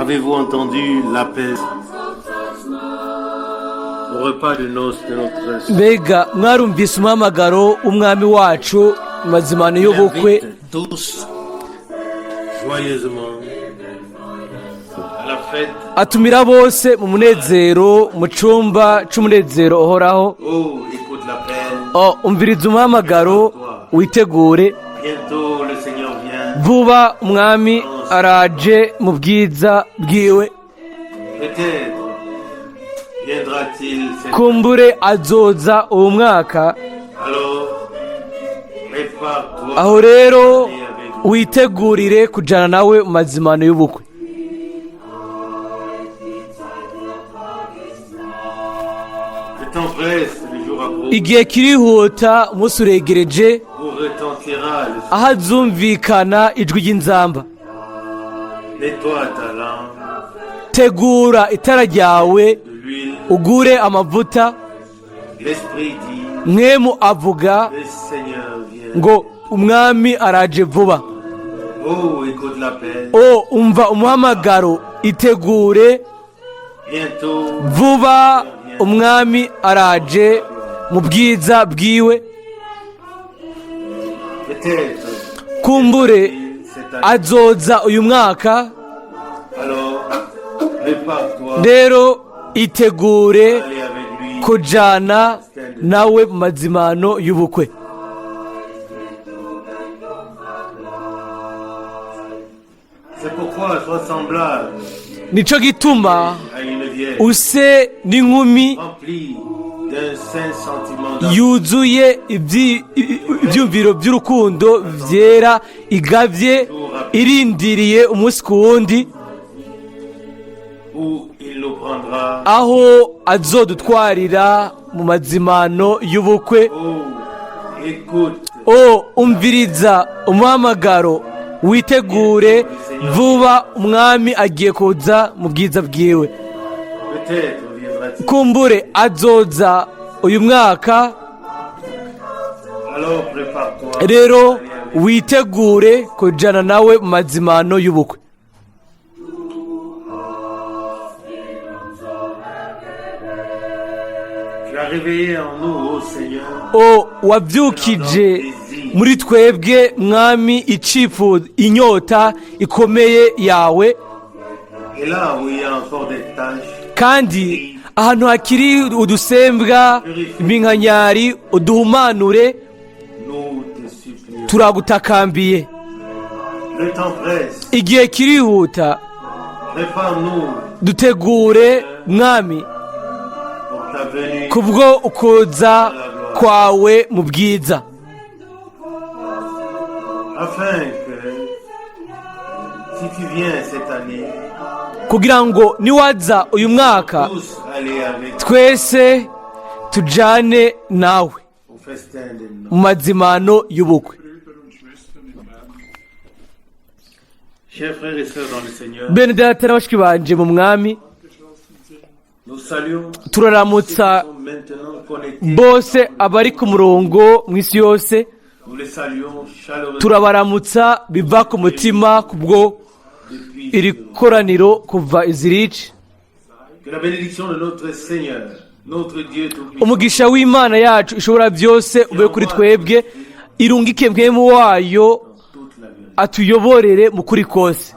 Avez-vous entendu l'appel au repas de noces de notre Mbega mwarumvise umuhamagaro w'umwami wacu mazimano Il y'ubukwe? Invite tous joyeusement à la fête. Atumira bose mu munezero mu cumba c'umunezero uhoraho. Oh, écoute l'appel. Oh, umviriza umuhamagaro witegure. Bientôt le Seigneur vient. Vuba umwami araje mu bwiza bwiwe. Peut-être viendra-t-il cette Kumbure azoza uwo mwaka. Alors, prépare-toi Aho rero à aller avec lui. Witegurire kujana nawe mu mazimano y'ubukwe. Le temps presse, le jour approche Igihe kirihuta, umunsi uregereje où retentira le aho azumvikana ijwi ry'inzamba. Nettoie ta lampe Tegura itara ryawe, de l'huile. Ugure amavuta. L'Esprit dit, Mpwemu avuga le Seigneur vient. ngo umwami araje vuba. Oh, écoute l'appel. O umva umuhamagaro, itegure. Bientôt, Vuba umwami araje mu bwiza bwiwe. Peut-être Kumbure cette année. Azoza uyu mwaka. Alors, prépare-toi Rero itegure à aller avec lui. Kujana nawe mu mazimano y'ubukwe. C'est pourquoi sois semblable Nico gituma à une vierge use n'inkumi remplie d'un saint sentiment d'amour. Yuzuye ibyumviro by'urukundo byera, igavye, irindiriye umunsi ku wundi Où il nous prendra. Aho azodutwarira mu mazimano y'ubukwe. Oh, écoute, O umviriza umuhamagaro, witegure. Vuba umwami agiye kuza mu bwiza bwiwe. Peut-être viendra-t-il. Kumbure azoza uyu mwaka. Alors prépare-toi Rero à aller avec lui. Witegure kujana nawe mu mazimano y'ubukwe. Tu as réveillé en nous, ô Seigneur, O wabyukije muri twebwe, mwami, icifuzo, inyota ikomeye yawe. Et là où il y a encore des taches, Kandi ahantu hakiri udusembwa, iminkanyari, uduhumanure. Nous te supplions. Turagutakambiye. Le temps presse. Igihe kirihuta. Prépare-nous Dutegure, mwami, pour ta venue. Kubwo ukuza kwawe mu bwiza. Afin que, si tu viens cette année, Kugira ngo niwaza uyu mwaka, tous aller avec twese tujane nawe au festin des noces. Mu mazimano y'ubukwe. Chers frères et sœurs dans le Seigneur, Bene data na bashiki banje mu mwami, nous saluons turaramutsa ceux qui sont maintenant connectés. Bose abari ku murongo mu isi yose. Nous les saluons chaleureusement Turabaramutsa biva ku mutima kubwo depuis iri koraniro kuva i Zurich. Que la bénédiction de notre Seigneur, notre Dieu Tout-Puissant, Umugisha w'Imana yacu ishobora byose ube kuri twebwe, irungike mpwemu wayo toute la vérité. Atuyoborere mu kuri kose.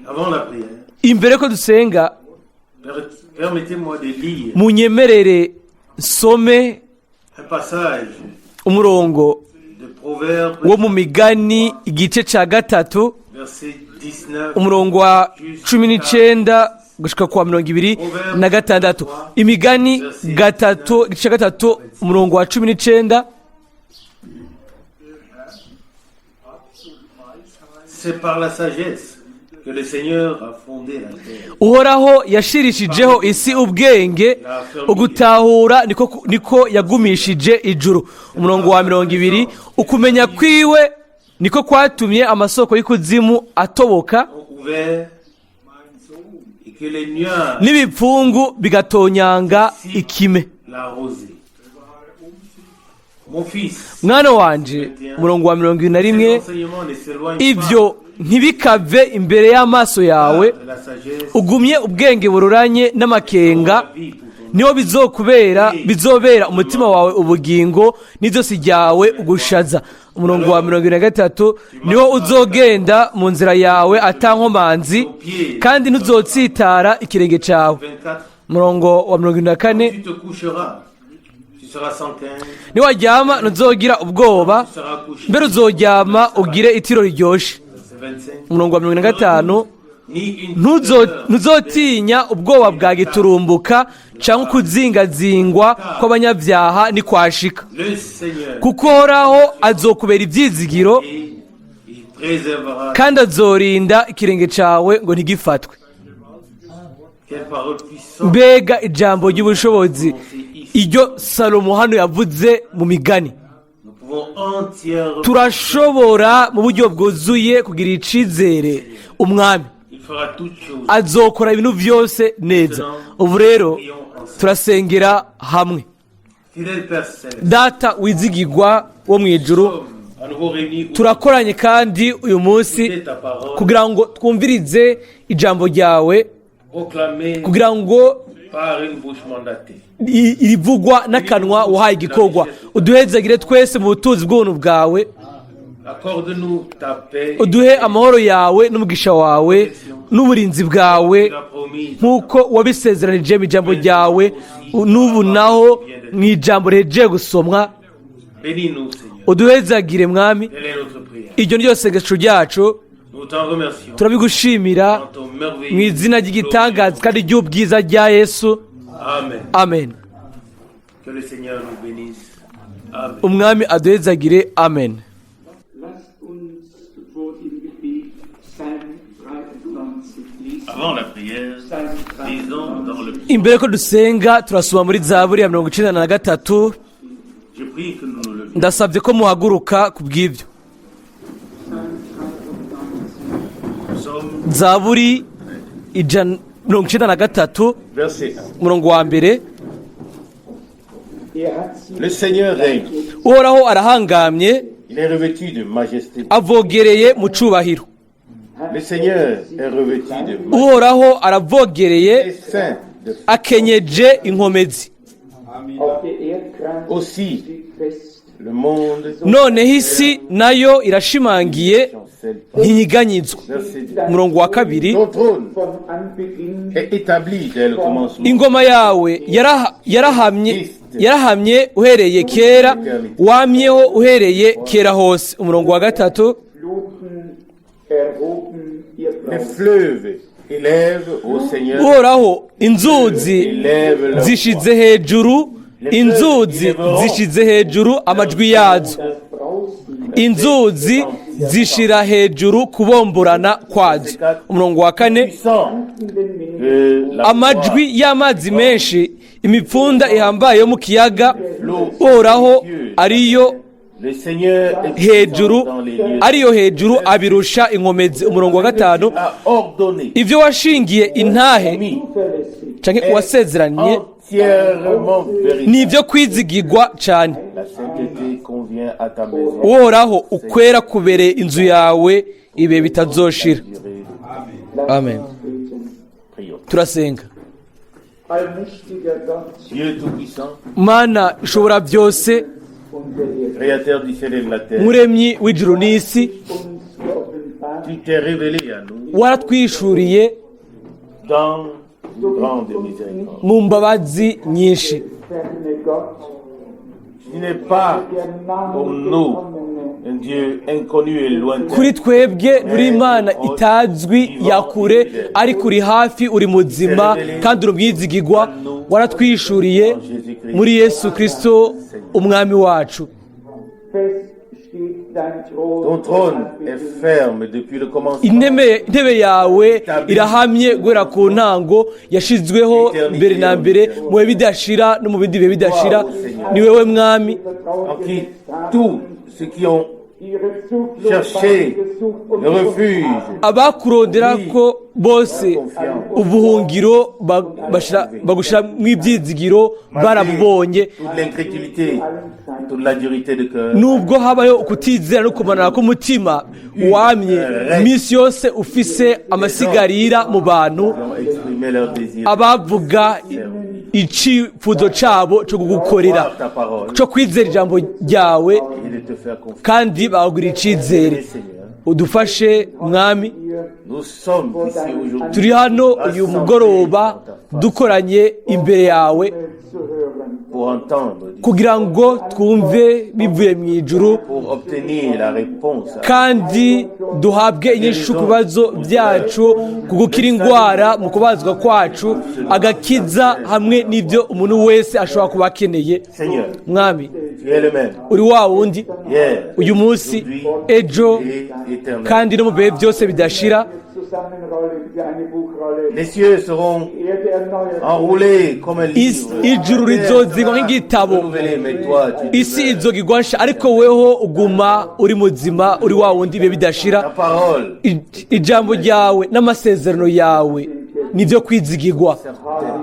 Avant la prière, Imbere ko dusenga, permettez-moi de lire munyemerere nsome un passage umurongo de Proverbes, wo mu Migani igice cya 3, verset 19. umurongo wa 19 gushika kwa 26. Imigani 3, igice cya 3, umurongo wa 19. C'est par la sagesse que le Seigneur a fondé la terre. Uhoraho yashirishijeho isi ubwenge, ugutahura niko yagumishije ijuru. Umurongo wa 20: ukumenya kwiwe niko kwatumye amasoko y'ikuzimu atoboka, Ont ouvert et que les nuages n'ibipfungu bigatonyanga ikime. La rosée. Mon fils, Mwana wanje, umurongo wa 21, ces enseignements ne s'éloignent ibyo pas Ntibikave imbere y'amaso yawe. De la sagesse, Ugumye ubwenge bururanye n'amakenga, vie pour ton niho bizokubera, bizobera umutima wawe ubugingo n'izosi ryawe ugushaza. Umurongo wa 73: niho uzogenda mu nzira yawe atankomanzi, kandi ntuzotsitara ikirenge cyawe. 24. Umurongo wa 74: Tu te coucheras, tu seras sans crainte, niwaryama ntuzogira ubwoba, tu seras couché. mbere uzoryama ugire itiro riryoshe. Verset 25. Umurongo wa 45: Ni une Ntuzotinya ubwoba bwa giturumbuka cyangwa ukuzingazingwa kw'abanyabyaha nikwashika, Le Seigneur kuko Uhoraho azokubera ibyizigiro, et il préservera. kandi azorinda ikirenge cyawe ngo ntigifatwe. Quelle parole puissante. Mbega ijambo ry'ubushobozi iryo Salomo hano yavuze mu Migani! Nous pouvons entièrement. Turashobora mu buryo bwuzuye kugira icizere Umwami. Il fera toutes choses. Azokora ibintu byose neza. Ubu rero turasengera hamwe. Fidèle Père Céleste, Data wizigirwa wo mu ijuru, nous sommes à nouveau réunis pour turakoranye kandi uyu munsi écouter ta parole kugira ngo twumvirize ijambo ryawe proclamée kugira ngo par une bouche mandatée. Irivugwa n'akanwa wahaye igikorwa. Uduhezagire twese mu butunzi bw'ubuntu bwawe. Accorde-nous ta paix. Uduhe amahoro yawe n'umugisha wawe n'uburinzi bwawe, Tu l'as promis. nk'uko wabisezeranije mu ijambo ryawe, n'ubu naho mu ijambo rihejeje gusomwa. Bénis-nous, Seigneur. Uduhezagire, Mwami. Telle est notre prière. Iryo ni ryo sengesho ryacu. Nous t'en remercions. Turabigushimira Dans ton merveilleux mu izina ry'igitangaza kandi ry'ubwiza rya Yesu. Amen. Amen. Que le Seigneur nous bénisse. Amen. Umwami aduhezagire. Amen. Lasst uns vor dem Gebet Psalm 93 lesen. Avant la prière, Psalm lisons dans le Imbere ko dusenga, turasoma muri Zaburi ya 93. Je prie que nous nous levions. Ndasabye ko muhaguruka ku bw'ibyo. Psalm 93. Psaume Zaburi 93, verset 1. umurongo wa mbere. Er hat sie Le Seigneur règne. Uhoraho arahangamye, Il est revêtu de majesté. avogereye mu cubahiro. Le Seigneur est revêtu de majesté. Uhoraho aravogereye, Et ceint de akenyeje inkomezi. Auch der Erdkreis Aussi, steht fest. le monde Noneho isi nayo irashimangiye, chancelle. ntinyiganyizwa. Verset 2. Umurongo wa kabiri: Ton trône Von Anbeginn est établi dès le commencement. Ingoma yawe yarahamye, yarahamye uhereye kera, wamyeho uhereye kera hose. Umurongo wa gatatu: Fluten erhoben ihr Les Brausen. fleuves élèvent au Seigneur. Uhoraho, inzuzi Élève leur voix. zishize hejuru, inzuzi zishize hejuru amajwi yazo. Das Brausen Inzuzi zishira hejuru kubomborana kwazo. Umurongo wa kane: Puissant de la amajwi y'amazi menshi, imipfunda ihambaye yo mu kiyaga, Uhoraho ariyo Le Seigneur est hejuru, puissant dans les lieux. ariyo hejuru abirusha inkomezi. Umurongo wa gatanu: A ordonné, ibyo washingiye intahe mis zuverlässig. canke wasezeranye entièrement véritable. ni ibyo kwizigirwa cyane. La sainteté convient à ta maison. Uhoraho, ukwera kubereye inzu yawe ibihe bitazoshira. Lasst Amen. uns beten. Prions. Turasenga. Allmächtiger Gott Dieu Tout-Puissant, Mana ishobora byose, unser Herr, Créateur du ciel et de la terre, Muremyi w'ijuru n'isi, uns geoffenbart, tu t'es révélé à nous waratwishuriye dans une grande miséricorde. mu mbabazi nyinshi. ferne Gott, Tu n'es pas der nahe pour nous gekommene, un Dieu inconnu et lointain. Kuri twebwe uri Imana itazwi ya kure, ariko uri hafi, uri muzima kandi uri umwizigigwa. Waratwishuriye muri Yesu Kirisito Umwami wacu. fest steht dein Thron. Ton trône est ferme depuis le commencement. Intebe yawe irahamye guhera ku ntango, yashizweho mbere na mbere mu bihe bidashira no mu bindi bihe bidashira. Ni wowe Mwami En qui tous ceux qui ont Ihre Zuflucht bei cherché dir gesucht und le gefunden refuge. haben. Abakurondera ko bose ubuhungiro bagushira mu ibyizigiro barabubonye. Toute l'incrédulité, toute la dureté de cœur, Nubwo habayo ukutizera no kumanana k'umutima wamye iminsi yose ufise amasigarira mu bantu, ont exprimé leur désir abavuga icifuzo cabo co kugukorera, de ta parole co kwizera ijambo ryawe et de te faire confiance. kandi bagura icizere. Seigneur, Udufashe, Mwami. nous sommes ici aujourd'hui Turi hano uyu mugoroba dukoranye imbere yawe zu hören. pour entendre, kugira ngo twumve bivuye mu ijuru pour obtenir la réponse à kandi duhabwe inyishu ku bibazo byacu, ku gukira indwara, mu kubazwa kwacu, agakiza hamwe n'ibyo umuntu wese ashobora kuba akeneye. Seigneur, Mwami, tu es le même uri wa wundi hier, uyu munsi, ejo et éternel. kandi no mu bihe byose bidashira. Zusammenrollen wie eine Buchrolle. Les cieux seront Die Erde erneuert. enroulés comme un livre. Ijuru rizozingwa nk'igitabo, Renouvelé, mais toi, tu isi demeures. izogigwa nsha, ariko weho uguma uri muzima, uri wa wundi ibihe bidashira. Ta parole Ijambo ryawe n'amasezerano yawe nibyo kwizigirwa,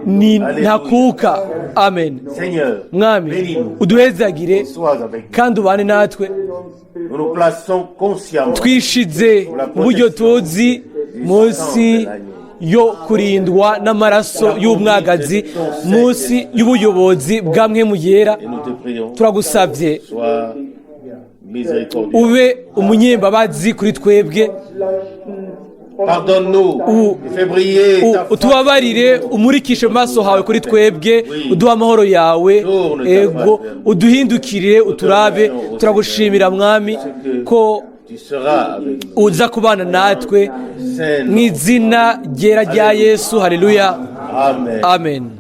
ni ntakuka. Amen. Seigneur, Mwami, bénis-nous, uduhezagire sois avec nous. kandi ubane natwe. Nous nous plaçons consciemment Twishize mu buryo tuzi munsi yo kurindwa n'amaraso y'umwagazi, munsi y'ubuyobozi bwa Mpwemu Yera. Et nous te prions, Turagusabye, sois miséricordieux. ube umunyembabazi kuri twebwe. Pardonne-nous et fais briller ta face. Utubabarire, umurikishe mu maso hawe kuri twebwe, uduhe amahoro yawe. Ego, uduhindukirire, uturabe. Turagushimira, Mwami, ko Tu seras avec nous. uza kubana natwe Saint mu izina ryera rya Yesu. Haleluya. Amen. Amen.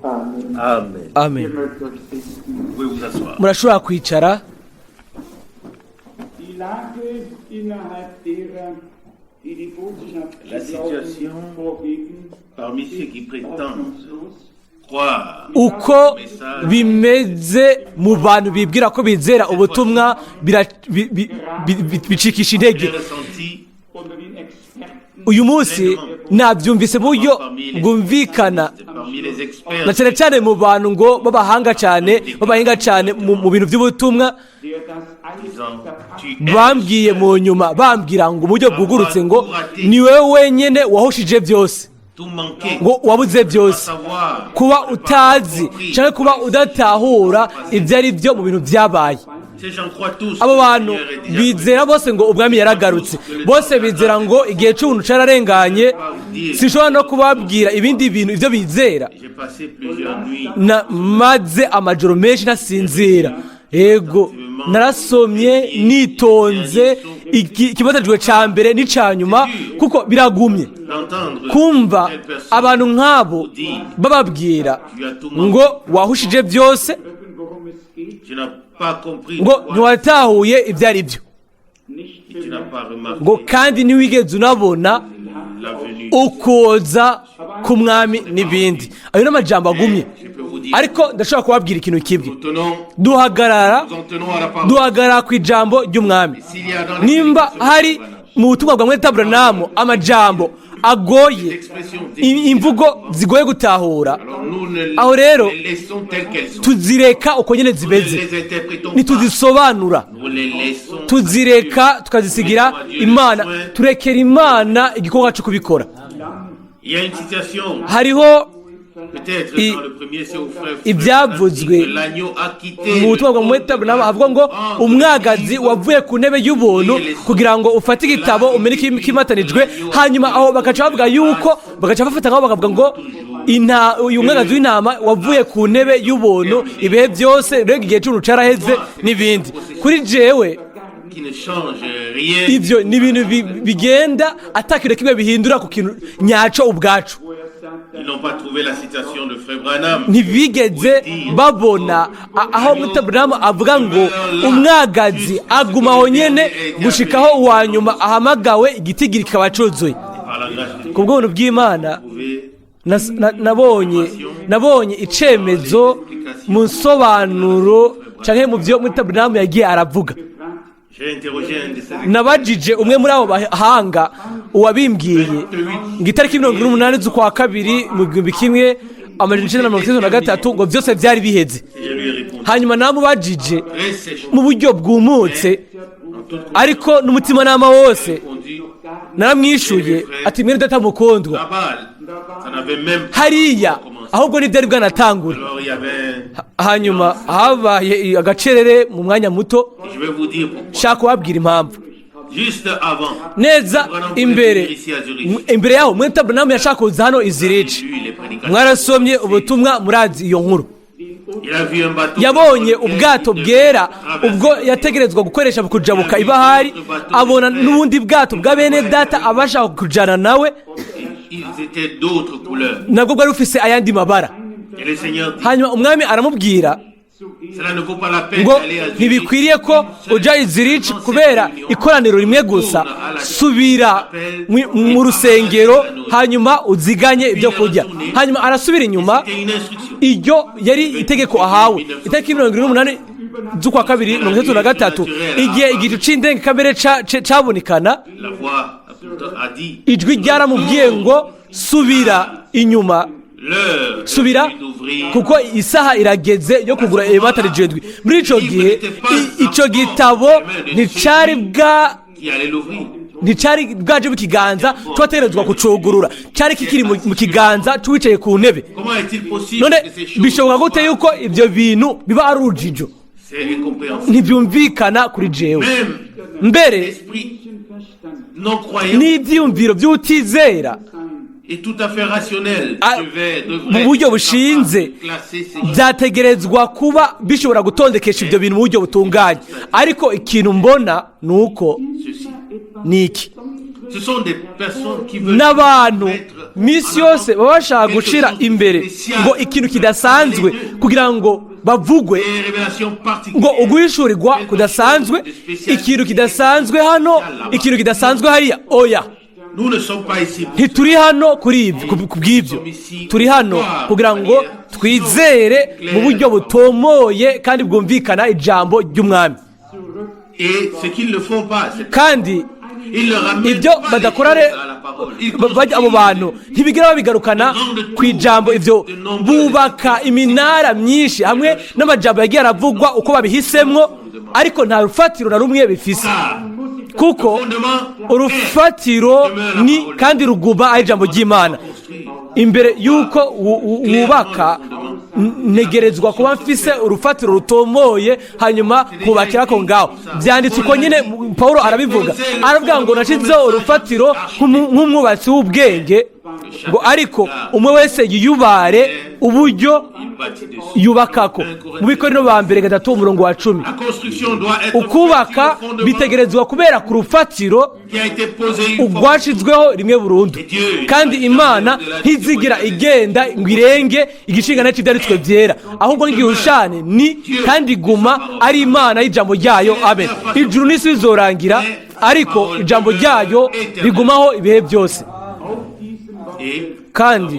Amen. Amen. Amen. Ihr mögt euch setzen. Vous pouvez vous asseoir. Murashobora kwicara. Die Lage innerhalb derer, die die Botschaft La zu glauben situation vorgeben, parmi ceux qui prétendent hoffnungslos. croire Uko bimeze mu bantu bibwira ko bizera ubutumwa bicikisha intege. J'ai ressenti Unter den Experten Uyu munsi nabyumvise mu buryo bwumvikana parmi les experts na cyane cyane mu bantu ngo b'abahanga cyane, b'abahinga cyane mu bintu by'ubutumwa, der das alles disant verpasst, tu es bambwiye mu nyuma, bambwira ngo mu buryo bwugurutse ngo ni wowe wenyine wahushije byose, tout manqué, ngo wabuze à byose, savoir kuba utazi cyangwa kuba udatahura ibyo ari byo mu bintu byabaye. Ces gens croient tous Abo que le bantu Seigneur est déjà bizera bose ngo umwami yaragarutse, bose bizera ngo igihe cy'ubuntu cyararenganye. Sinshobora no kubabwira ibindi bintu ibyo bizera. venu. J'ai passé plusieurs nuits Maze amajoro menshi ntasinzira. Yego, narasomye nitonze ikibazo cya mbere n'icya nyuma kuko biragumye d'entendre kumva telle personne abantu nk'abo bababwira ngo wahushije byose, worum es geht, tu n'as pas compris ngo pourquoi ntiwatahuye ibyo ari byo, nicht tu n'as pas remarqué ngo kandi ntiwigeze unabona la venue. ukuza k'umwami n'ibindi. Ayo ni amajambo agumye, Je peux vous dire, ariko ndashobora kubabwira ikintu kimwe. nous tenons, Duhagarara, nous en tenons à la parole. duhagarara ku ijambo ry'umwami. S'il y a dans les Nimba hari mu butumwa bwa Mwene Buranamu amajambo agoye, expressions imvugo zigoye gutahura, alors nous ne aho rero les laissons telles qu'elles sont. tuzireka uko nyine Nous ne zimeze, les interprétons pas. ntituzisobanura. Nous les laissons. Tuzireka tukazisigira Imana, turekera Imana igikorwa cyo kubikora. Il y a une citation, Hariho peut-être dans le premier, c'est au frère. ibyavuzwe que l'agneau a quitté mu butumwa bwa Mwene Buranamu havuga ngo umwagazi wavuye ku ntebe y'ubuntu kugira ngo ufate igitabo umenye ikimatanijwe. Hanyuma aho bagaca bavuga yuko bagaca bafata nkaho bakavuga ngo uyu mwagazi w'intama wavuye ku ntebe y'ubuntu ibihe byose, rero igihe cy'ubuntu caraheze n'ibindi. Kuri jewe qui ne change rien. ivyo ni ibintu bigenda atakintu kimwe bihindura ku kintu nyaco ubwacu. Ils n'ont pas trouvé la citation de frère Branham. Ntibigeze babona aho Mutabraham avuga ngo umwagazi aguma aho nyene gushikaho uwa nyuma ahamagawe, igitigiri kikaba cuzuye. Par la grâce de Dieu, Ku bw'ubuntu bw'Imana vous pouvez nabonye icemezo mu nsobanuro canke mu byo Mutabraham yagiye aravuga. J'ai interrogé un de ces Nabajije umwe muri abo bahanga uwabimbwiye ngo itariki 28 z'ukwa kabiri mu 1963 ngo byose byari biheze. Et je lui ai répondu Hanyuma namubajije très sèchement, mu buryo bwumutse en toute ariko n'umutimanama wose. répondu Naramwishuye ati: "Mwene data mukundwa, là-bas, ça n'avait même pas hariya commencé. Ahubwo ntibyari bwanatangure." Alors il y avait Hanyuma habaye agacerere mu mwanya muto. Je vais vous dire pourquoi. Shaka kubabwira impamvu. Juste avant, Neza imbere yaho, mwene Branham yashaka kuza hano i Zurich. lu les prédications. Mwarasomye ubutumwa, murazi iyo nkuru. Il a vu un bateau. Yabonye ubwato bwera ubwo yategerezwa gukoresha mu kujabuka ibahari, abona n'ubundi bwato bwa bene data abashaka kujana nawe. Ils étaient d'autres couleurs. Nabwo bwari bufise ayandi mabara. Et le Seigneur dit, Hanyuma umwami aramubwira cela ne vaut pas la peine ngo d'aller à Zurich. ntibikwiriye ko uja i Zurich kubera ikoraniro rimwe gusa, subira mu rusengero hanyuma uziganye ibyo kurya. Hanyuma arasubira inyuma. C'était une instruction. Iryo yari itegeko ahawe itariki 28 z'ukwa kabiri 63, igihe igicu c'indengakamere cabonekana. La voix a dit, Ijwi ryaramubwiye ngo: "Subira inyuma, l'heure est subira, venue d'ouvrir kuko isaha irageze yo kugurura ibimatari irindwi." Muri ico gihe ico gitabo nticari bwa qui allait l'ouvrir. nticari bwaje mu kiganza twategerezwa kucugurura, cari kikiri mu kiganza c'uwicaye ku ntebe. Comment est-il possible None que ces choses bishoboka gute yuko ibyo bintu biba ari urujijo? C'est incompréhensible. Ntibyumvikana kuri jewe. Même Mbere l'esprit non croyant n'ibyiyumviro by'utizera est tout à fait rationnel. Ah, Je devrais mu buryo bushinze classer ces byategerezwa kuba bishobora gutondekesha ibyo bintu mu buryo butunganye, ariko ikintu mbona ni uko ceci. ni iki? Ce sont des personnes qui veulent N'abantu mettre minsi en avant yose baba bashaka gushira imbere ngo ikintu kidasanzwe kugira ngo bavugwe, des révélations particulières. ngo uguhishurirwa kudasanzwe, ikintu kidasanzwe hano, ikintu kidasanzwe hariya. Oya. Nous ne sommes pas ici pour Ntituri hano kuri ibyo, ku bw'ibyo. Turi hano kugira ngo twizere mu buryo butomoye kandi bwumvikana ijambo ry'umwami. Et ce qu'ils ne font pas, c'est Kandi ils ne ramènent ibyo pas les badakora choses à la parole. Ils abo bantu ntibigera babigarukana ku ijambo. Ibyo bubaka iminara myinshi hamwe n'amajambo yagiye aravugwa uko babihisemwo, ariko nta rufatiro na rumwe bifise, kuko fondement urufatiro ni kandi ruguma ari ijambo ry'Imana. Imbere y'uko wubaka, ntegerezwa kuba mfise urufatiro rutomoye, hanyuma kubakira ko ngaho. Byanditse uko nyine, Paul arabivuga, aravuga ngo: "Nashizeho urufatiro nk'umwubatsi w'ubwenge," ngo: "ariko umwe wese yiyubare uburyo il bâtit dessus. yubakako." Mu Bikorino ba mbere 3, umurongo wa 10. La construction doit être Ukubaka faite sur le fondement bitegerezwa kubera ku rufatiro qui a été posé une fois. urwashizweho rimwe burundu, kandi Imana ntizigira igenda ngo irenge igishingana cy'ibyanditswe byera, ahubwo nk'igihushane ni kandi iguma ari Imana y'ijambo ryayo. Amen. Ijuru n'isi bizorangira, ariko ijambo ryayo rigumaho ibihe byose. Et Kandi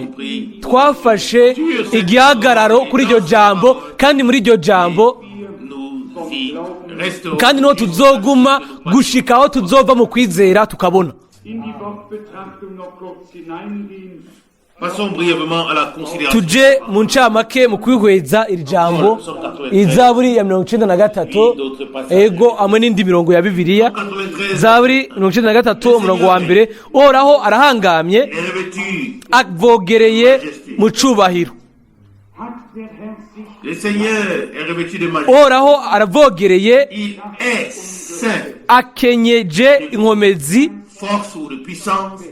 twafashe igihagararo kuri iryo jambo, kandi muri iryo jambo nous y resterons. kandi niho tuzoguma gushika aho tuzova mu kwizera tukabona. In die Wortbetrachtung noch kurz hineingehen. Passons brièvement à la considération. Tuje mu ncamake mu kwihweza iri jambo, Izaburi ya 93, ego, hamwe n'indi mirongo ya Bibiliya. 93 Zaburi 93, umurongo wa mbere: Uhoraho arahangamye, est revêtu. avogereye mu cubahiro. Hat der Herr sich Le Seigneur est revêtu de majesté. Uhoraho aravogereye, Il est saint. akenyeje inkomezi. Force ou de puissance.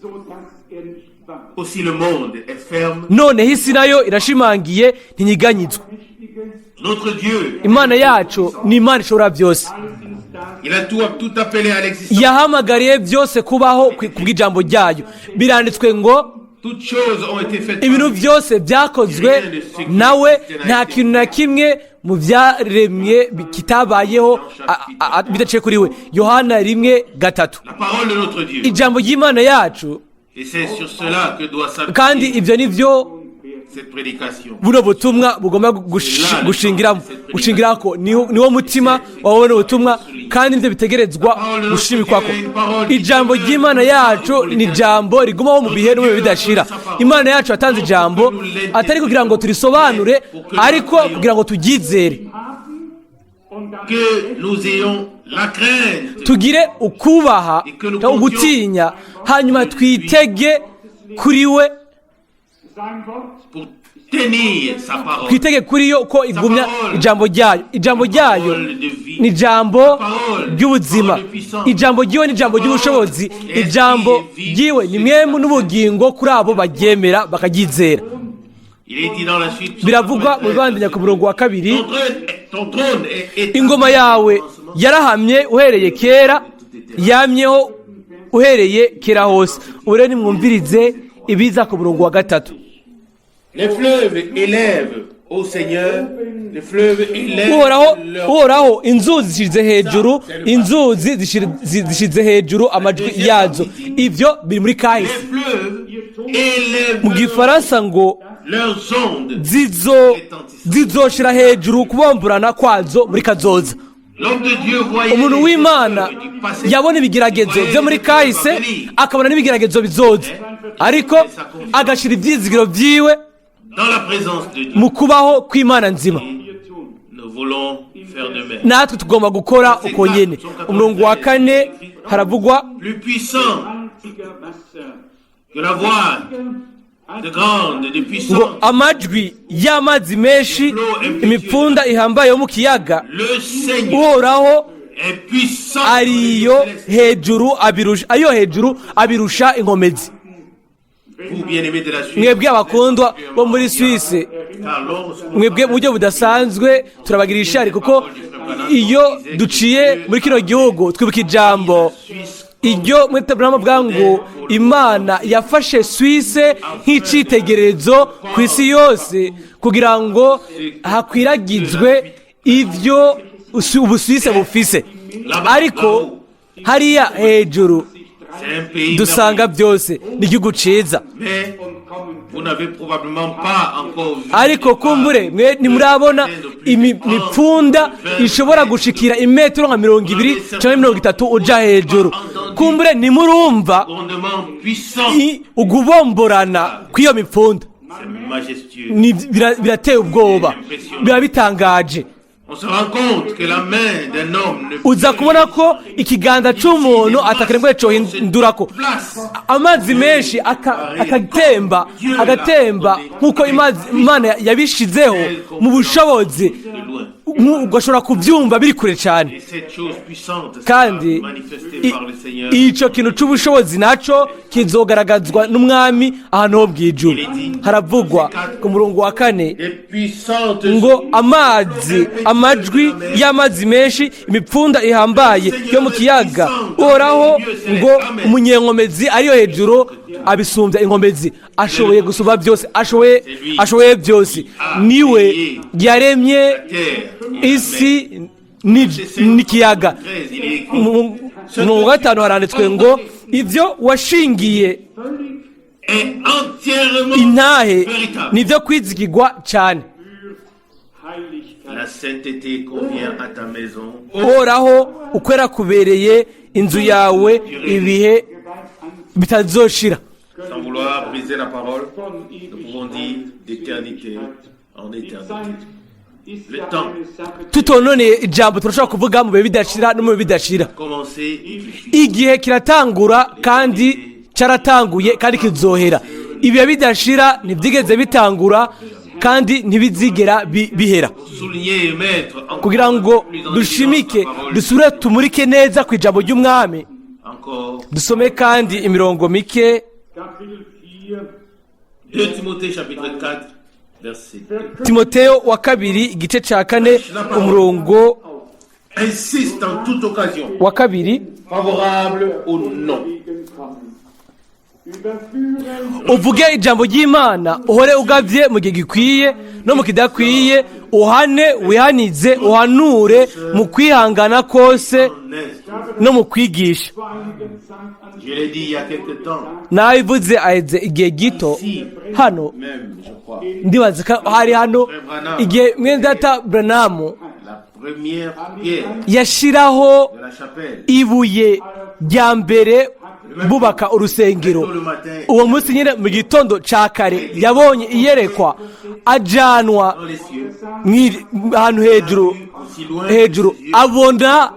So dass er nicht wankt. Aussi le monde est ferme. Noneho isi nayo irashimangiye, ntinyiganyizwa. Mächtige, Notre Dieu, Imana yacu ni Imana ishobora byose. il a tout appelé à l'existence. Yahamagariye byose kubaho ku bw'ijambo ryayo. Biranditswe ngo Toutes choses ont été faites ibintu par lui. byose byakozwe nawe, nta kintu na kimwe mu byaremwe kitabayeho bidaciye kuri we. Yohana 1:3. La parole de notre Dieu. Ijambo ry'Imana yacu. Et c'est sur cela que doit s'appuyer Kandi ibyo ni byo Cette prédication. Buno butumwa bugomba gushingiramo, gushingirako niwo mutima wa buno butumwa, kandi nivyo bitegerezwa gushimikwako. Ijambo ry'Imana yacu ni ijambo rigumaho mu bihe no mu bihe bidashira. Imana yacu yatanze ijambo atari kugira ngo turisobanure, ariko kugira ngo turyizere. Que nous ayons la crainte Tugire ukubaha cyangwa ugutinya, hanyuma twitege kuri we. Sein Wort pour tenir sa parole. Twitege kuri yo ko igumya ijambo ryayo. Ijambo ryayo ni ijambo ry'ubuzima, ijambo ryiwe ni ijambo ry'ubushobozi, ijambo ryiwe ni mpwemu n'ubugingo kuri abo baryemera bakaryizera. Il est dit dans la suite. Biravugwa mu bibandanya ku murongo wa 2: Ton trône est établi Ingoma yawe yarahamye uhereye kera, yamyeho uhereye kera hose. Ubu rero nimwumvirize ibiza ku murongo wa 3. Les fleuves élèvent au Seigneur, les fleuves élèvent Uhoraho, leur Uhoraho, inzuzi zishize hejuru, inzuzi zishize hejuru amajwi yazo. Ivyo biri muri Les kahise. fleuves élèvent Mu gifaransa ngo leurs ondes. Zizoshira hejuru kubomborana kwazo muri kazoza. L'homme de Dieu voyait Umuntu les w'Imana épreuves du passé. yabona ibigeragezo byo muri kahise, akabona n'ibigeragezo bizoza, ariko agashira ivyizigiro vyiwe Dans la présence de Dieu. mu kubaho kw'Imana nzima. Nous voulons faire de même. Natwe tugomba gukora uko nyene. Umurongo wa 4 haravugwa: Plus puissant gewaltiger Wasser. que la voix de grande, de Ngo puissante. amajwi y'amazi menshi, imipfunda ihambaye yo mu kiyaga, Le Seigneur Uhoraho est puissant. ariyo hejuru abirusha, ariyo hejuru abirusha inkomezi. Vous, bien-aimés de la Suisse, Mwebwe abakundwa bo muri Suisse, car lorsque mwebwe mu buryo budasanzwe turabagira ishari, kuko iyo duciye muri kino gihugu twibuka ijambo iryo muri bwa ngo Imana yafashe Suisse nk'icitegererezo ku isi yose kugira ngo hakwiragizwe ibyo Ubusuwise bufise. Ariko hariya hejuru c'est un pays dusanga byose, ni igihugu ciza. Mais vous n'avez probablement pas encore vu Ariko kumbure mwe ntimurabona imipfunda ishobora gushikira imetero nka 20 cyangwa 30 uja hejuru. Kumbure ntimurumva grondement puissant. Ugubomborana kw'iyo mipfunda. C'est majestueux. Birateye ubwoba, biba bitangaje. On se rend compte que la main d'un homme ne Uza kubona ko ikiganza c'umuntu atakarengwa cohindurako place. Amazi menshi akatemba, agatemba nk'uko Imana yabishizeho mu bushobozi. De loin. Ugashobora kubyumva biri kure cyane. Et cette chose puissante sera Kandi manifestée par le Seigneur. ico kintu c'ubushobozi naco kizogaragazwa n'Umwami ahantu ho bw'ijuru. Haravugwa ku murongo wa 4 Les puissantes ngo amazi, amajwi y'amazi menshi, imipfunda ihambaye yo mu kiyaga, Uhoraho ngo umunyenkomezi ariyo hejuru abisumbya inkomezi, ashoboye gusumba byose, ashoboye byose, niwe yaremye terre. isi n'ikiyaga. 13, il est écrit: Mu murongo wa 5 haranditswe ngo ibyo washingiye est entièrement intahe véritable. nibyo kwizigirwa cyane. Heiligkeit. La sainteté convient à ta maison. Uhoraho, ukwera kubereye inzu yawe ibihe bitazoshira. Sans vouloir briser la parole, Von nous pouvons dire d'éternité en Die éternité. Zeit ist Le ja temps. eine Sache. Tutononeye ijambo, turashobora kuvuga mu bihe bidashira no mu bihe bidashira. Commencer et qui finit. Igihe kiratangura kandi cyaratanguye kandi kizohera. Ibihe bidashira ntibyigeze bitangura kandi ntibizigera bihera. Souligner et mettre encore Kugira ngo plus en évidence dushimike, la parole. dusubire tumurike neza ku ijambo ry'Umwami. Encore Dusome kandi imirongo mike. Kapitel 4. 2 Timothée chapitre 4 verset 2. Timoteyo wa kabiri, igice cya 4, umurongo Insiste en toute occasion, wa 2. favorable ou non. Entgegenkommen. Überführen Uvuge ijambo ry'Imana, uhore ugavye mu gihe gikwiye no mu kidakwiye. Uhane, wihanize, uhanure mu kwihangana kose En instruisant. no mu kwigisha. Vor einiger Zeit an Je l'ai dit il y a quelque temps. Nabivuze aheze igihe gito hano, Même, je crois. ndibaza ko hari hano igihe mwene data Branamu La première pierre yashiraho de la chapelle. ibuye rya mbere bubaka urusengero. Tôt le matin, Uwo munsi nyine mu gitondo ca kare yabonye iyerekwa, ajanwa dans les cieux, ahantu hejuru aussi loin hejuru, que les yeux, abona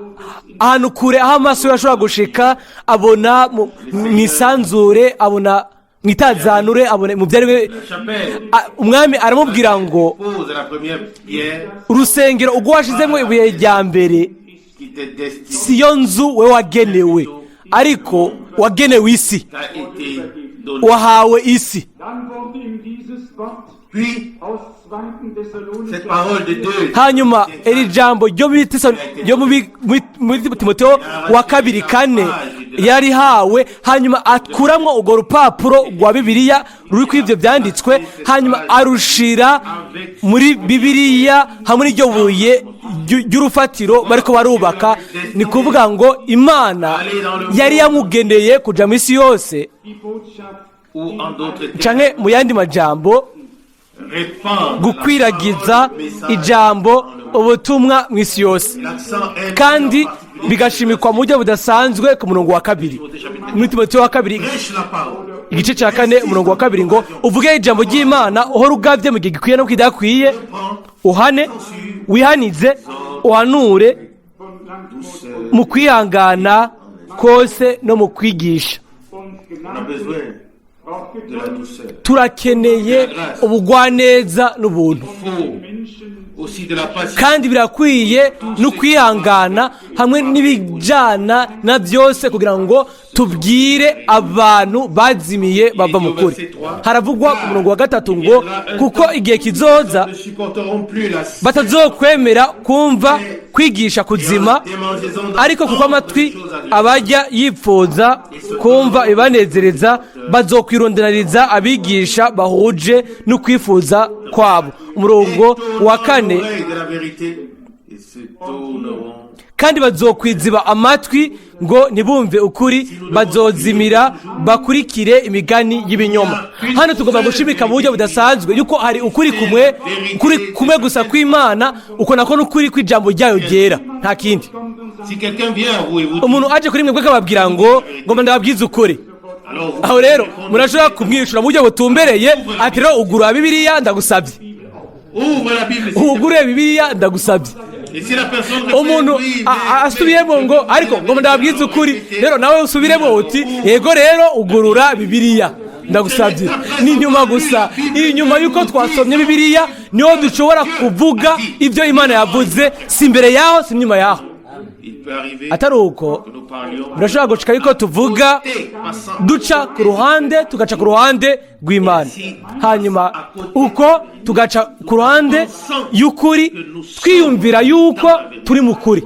ahantu kure aho amaso ye ashobora gushika, abona mu isanzure, abona mu itazanure, abona mu byari. La chapelle Umwami aramubwira ngo: pose la première pierre "Urusengero ubwo washizemo ibuye rya mbere qui t'est destinée, siyo nzu we wagenewe, ariko wagenewe isi, t'a été donnée. wahawe isi." Dann wurde ihm dieses Wort Puis, aus 2. Thessalonicher cette parole de Dieu, Hanyuma iri jambo ryo muri Timoteo wa kabiri 4 yarihawe. Hanyuma akuramwo urwo rupapuro rwa Bibiliya ruri kuri ibyo byanditswe, hanyuma arushira muri Bibiliya hamwe n'iryo buye ry'urufatiro bariko barubaka. Ni kuvuga ngo Imana yari yamugeneye kuja mu isi yose, die Botschaft ou en d'autres termes, canke mu yandi majambo, répandre gukwiragiza la parole, le message ijambo, dans le monde. ubutumwa mu isi yose. L'accent est Kandi mis en particulier bigashimikwa mu buryo budasanzwe ku murongo wa 2 muri Timoteyo wa kabiri, Prêche la parole. igice cya 4, umurongo wa 2, ngo uvuge ijambo ry'Imana, uhore ugabye mu gihe gikwiye no kidakwiye, uhane, wihanize, uhanure von Langmut mu kwihangana kose no mu kwigisha. und On a Gnade, besoin braucht de la Geduld, douceur. Turakeneye ubugwaneza n'ubuntu. Il faut Menschen aussi de la patience. Kandi birakwiye no kwihangana hamwe n'ibijyana na byose, kugira ngo tubwire abantu bazimiye bava mu kuri. Haravugwa ku murongo wa 3 ngo kuko igihe kizoza Ne supporteront plus la batazokwemera kumva kwigisha kuzima, ariko kuko amatwi abajya yipfuza kumva ibanezereza, bazokwironderaniza abigisha bahuje no kwifuza kwabo. Umurongo wa 4: de la vérité et se tourneront Kandi bazokwiziba amatwi ngo ntibumve ukuri, bazozimira bakurikire imigani y'ibinyoma. Hano tugomba gushimika mu buryo budasanzwe yuko hari ukuri kumwe, ukuri kumwe gusa kw'Imana, uko nako n'ukuri kw'ijambo ryayo ryera, nta kindi. Si quelqu'un vient à vous et vous dit, Umuntu aje kuri mwebwe akababwira ngo ngomba ndababwize ukuri, alors vous aho rero murashobora kumwishyura mu buryo butumbereye ati: "Rero ugura Bibiliya, ndagusabye." Ouvre la Bible, s'il te plaît. "Ugure Bibiliya, ndagusabye." Et si la personne répète, Umuntu oui, mais- asubiyemo ngo ariko ngo ndababwize ukuri, rero nawe usubiremo uti: "Yego, rero ugurura Bibiliya, ndagusabye." Ni nyuma gusa, inyuma y'uko twasomye Bibiliya, niho dushobora kuvuga ibyo Imana yavuze, si imbere yaho, si inyuma yaho. Il peut arriver Atari uko, que nous parlions birashobora gushika yuko tuvuga duca ku ruhande, tugaca ku ruhande rw'Imana, hanyuma uko tugaca ku ruhande y'ukuri, twiyumvira yuko turi mu kuri.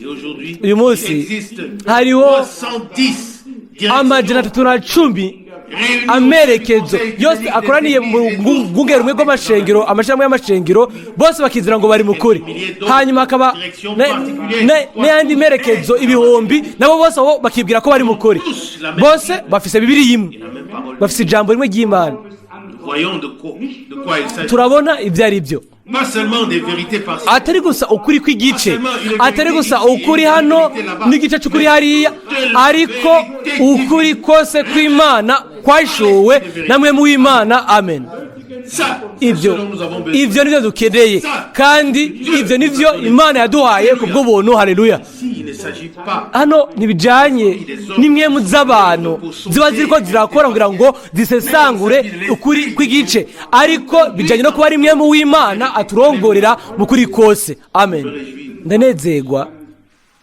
Et aujourd'hui, Uyu munsi il existe hariho 310 310 réunis amerekezo yose akoraniye mu rwunge rumwe rw'amashengero, amashami y'amashengero, bose bakizera ngo bari mu kuri. Hanyuma hakaba n'ayandi merekezo ibihumbi, nabo bose abo bakibwira ko bari mu kuri. Bose bafise Bibiri imwe, bafise ijambo rimwe ry'Imana. Nous voyons de quoi il s'agit. Turabona ibyo ari byo. Pas seulement des vérités partielles. Atari gusa ukuri kw'igice, atari gusa ukuri hano n'igice cy'ukuri hariya, ariko ukuri kose kw'Imana kwashuwe namwe mu w'Imana. Amen. Ça, c'est Ibyo ce dont nous avons besoin. ibyo nibyo dukeneye, kandi ibyo nibyo Imana yaduhaye ku bw'ubuntu. Haleluya. Ici, il ne s'agit pas Hano ntibijyanye n'impwemu z'abantu ziba ziriko zirakora kugira ngo zisesangure ukuri kw'igice, ariko bijyanye no kuba ari impwemu w'Imana aturongorera mu kuri kose. Amen. Ndanezerwa.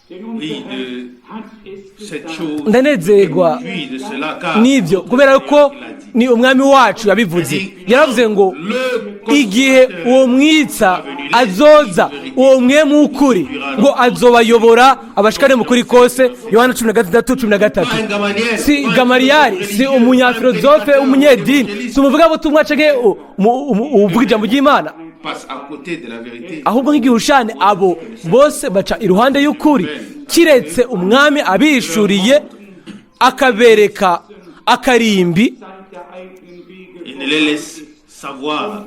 Denn unser oui, Herr de hat es cette gesagt. chose. Ndanezerwa Puis de cela, car n'ibyo, kubera ko ni Umwami wacu yabivuze. Yaravuze ngo igihe uwo mwitsa azoza, uwo mwemu w'ukuri, ngo azobayobora abashikane mu kuri kose. Yohana 16:13. Pas un Gamaliel, Si pas un Gamariyari, si umunyafilozofe w'umunyedini, si umuvugabutumwa canke uvuga ijambo ry'Imana. passent à côté de la vérité. Ahubwo nk'igihushane, abo bose baca iruhande y'ukuri, kiretse Umwami abishuriye akabereka akarimbi, Zeit der eigenen Wege Et ne les laisse savoir,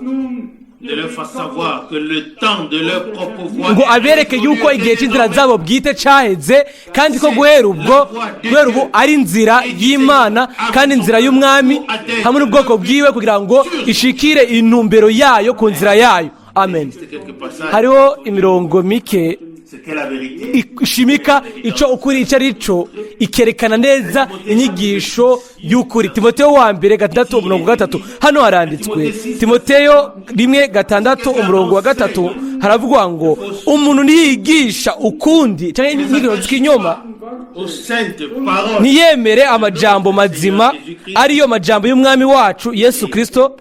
ne leur fasse savoir que le temps de leur propre voie ngo abereke yuko igihe cy'inzira zabo bwite cyaheze, kandi ko guhera ubwo, guhera ubu, ari inzira y'Imana kandi inzira y'Umwami hamwe n'ubwoko bwiwe, kugira ngo ishikire intumbero yayo ku nzira yayo. Amen. C'est quelques passages. Hariho imirongo mike Ce qu'est la vérité. ishimika ico ukuri icyo ari cyo, ikerekana neza inyigisho y'ukuri. Timoteyo wa mbere 6 umurongo 3, hano haranditswe, Timoteyo 1:6 umurongo wa 3, haravugwa ngo umuntu niyigisha ukundi cyangwa inyigisho z'ikinyoma, Aux saintes paroles. ntiyemere amajambo mazima, ariyo majambo y'Umwami wacu Yesu Kirisito,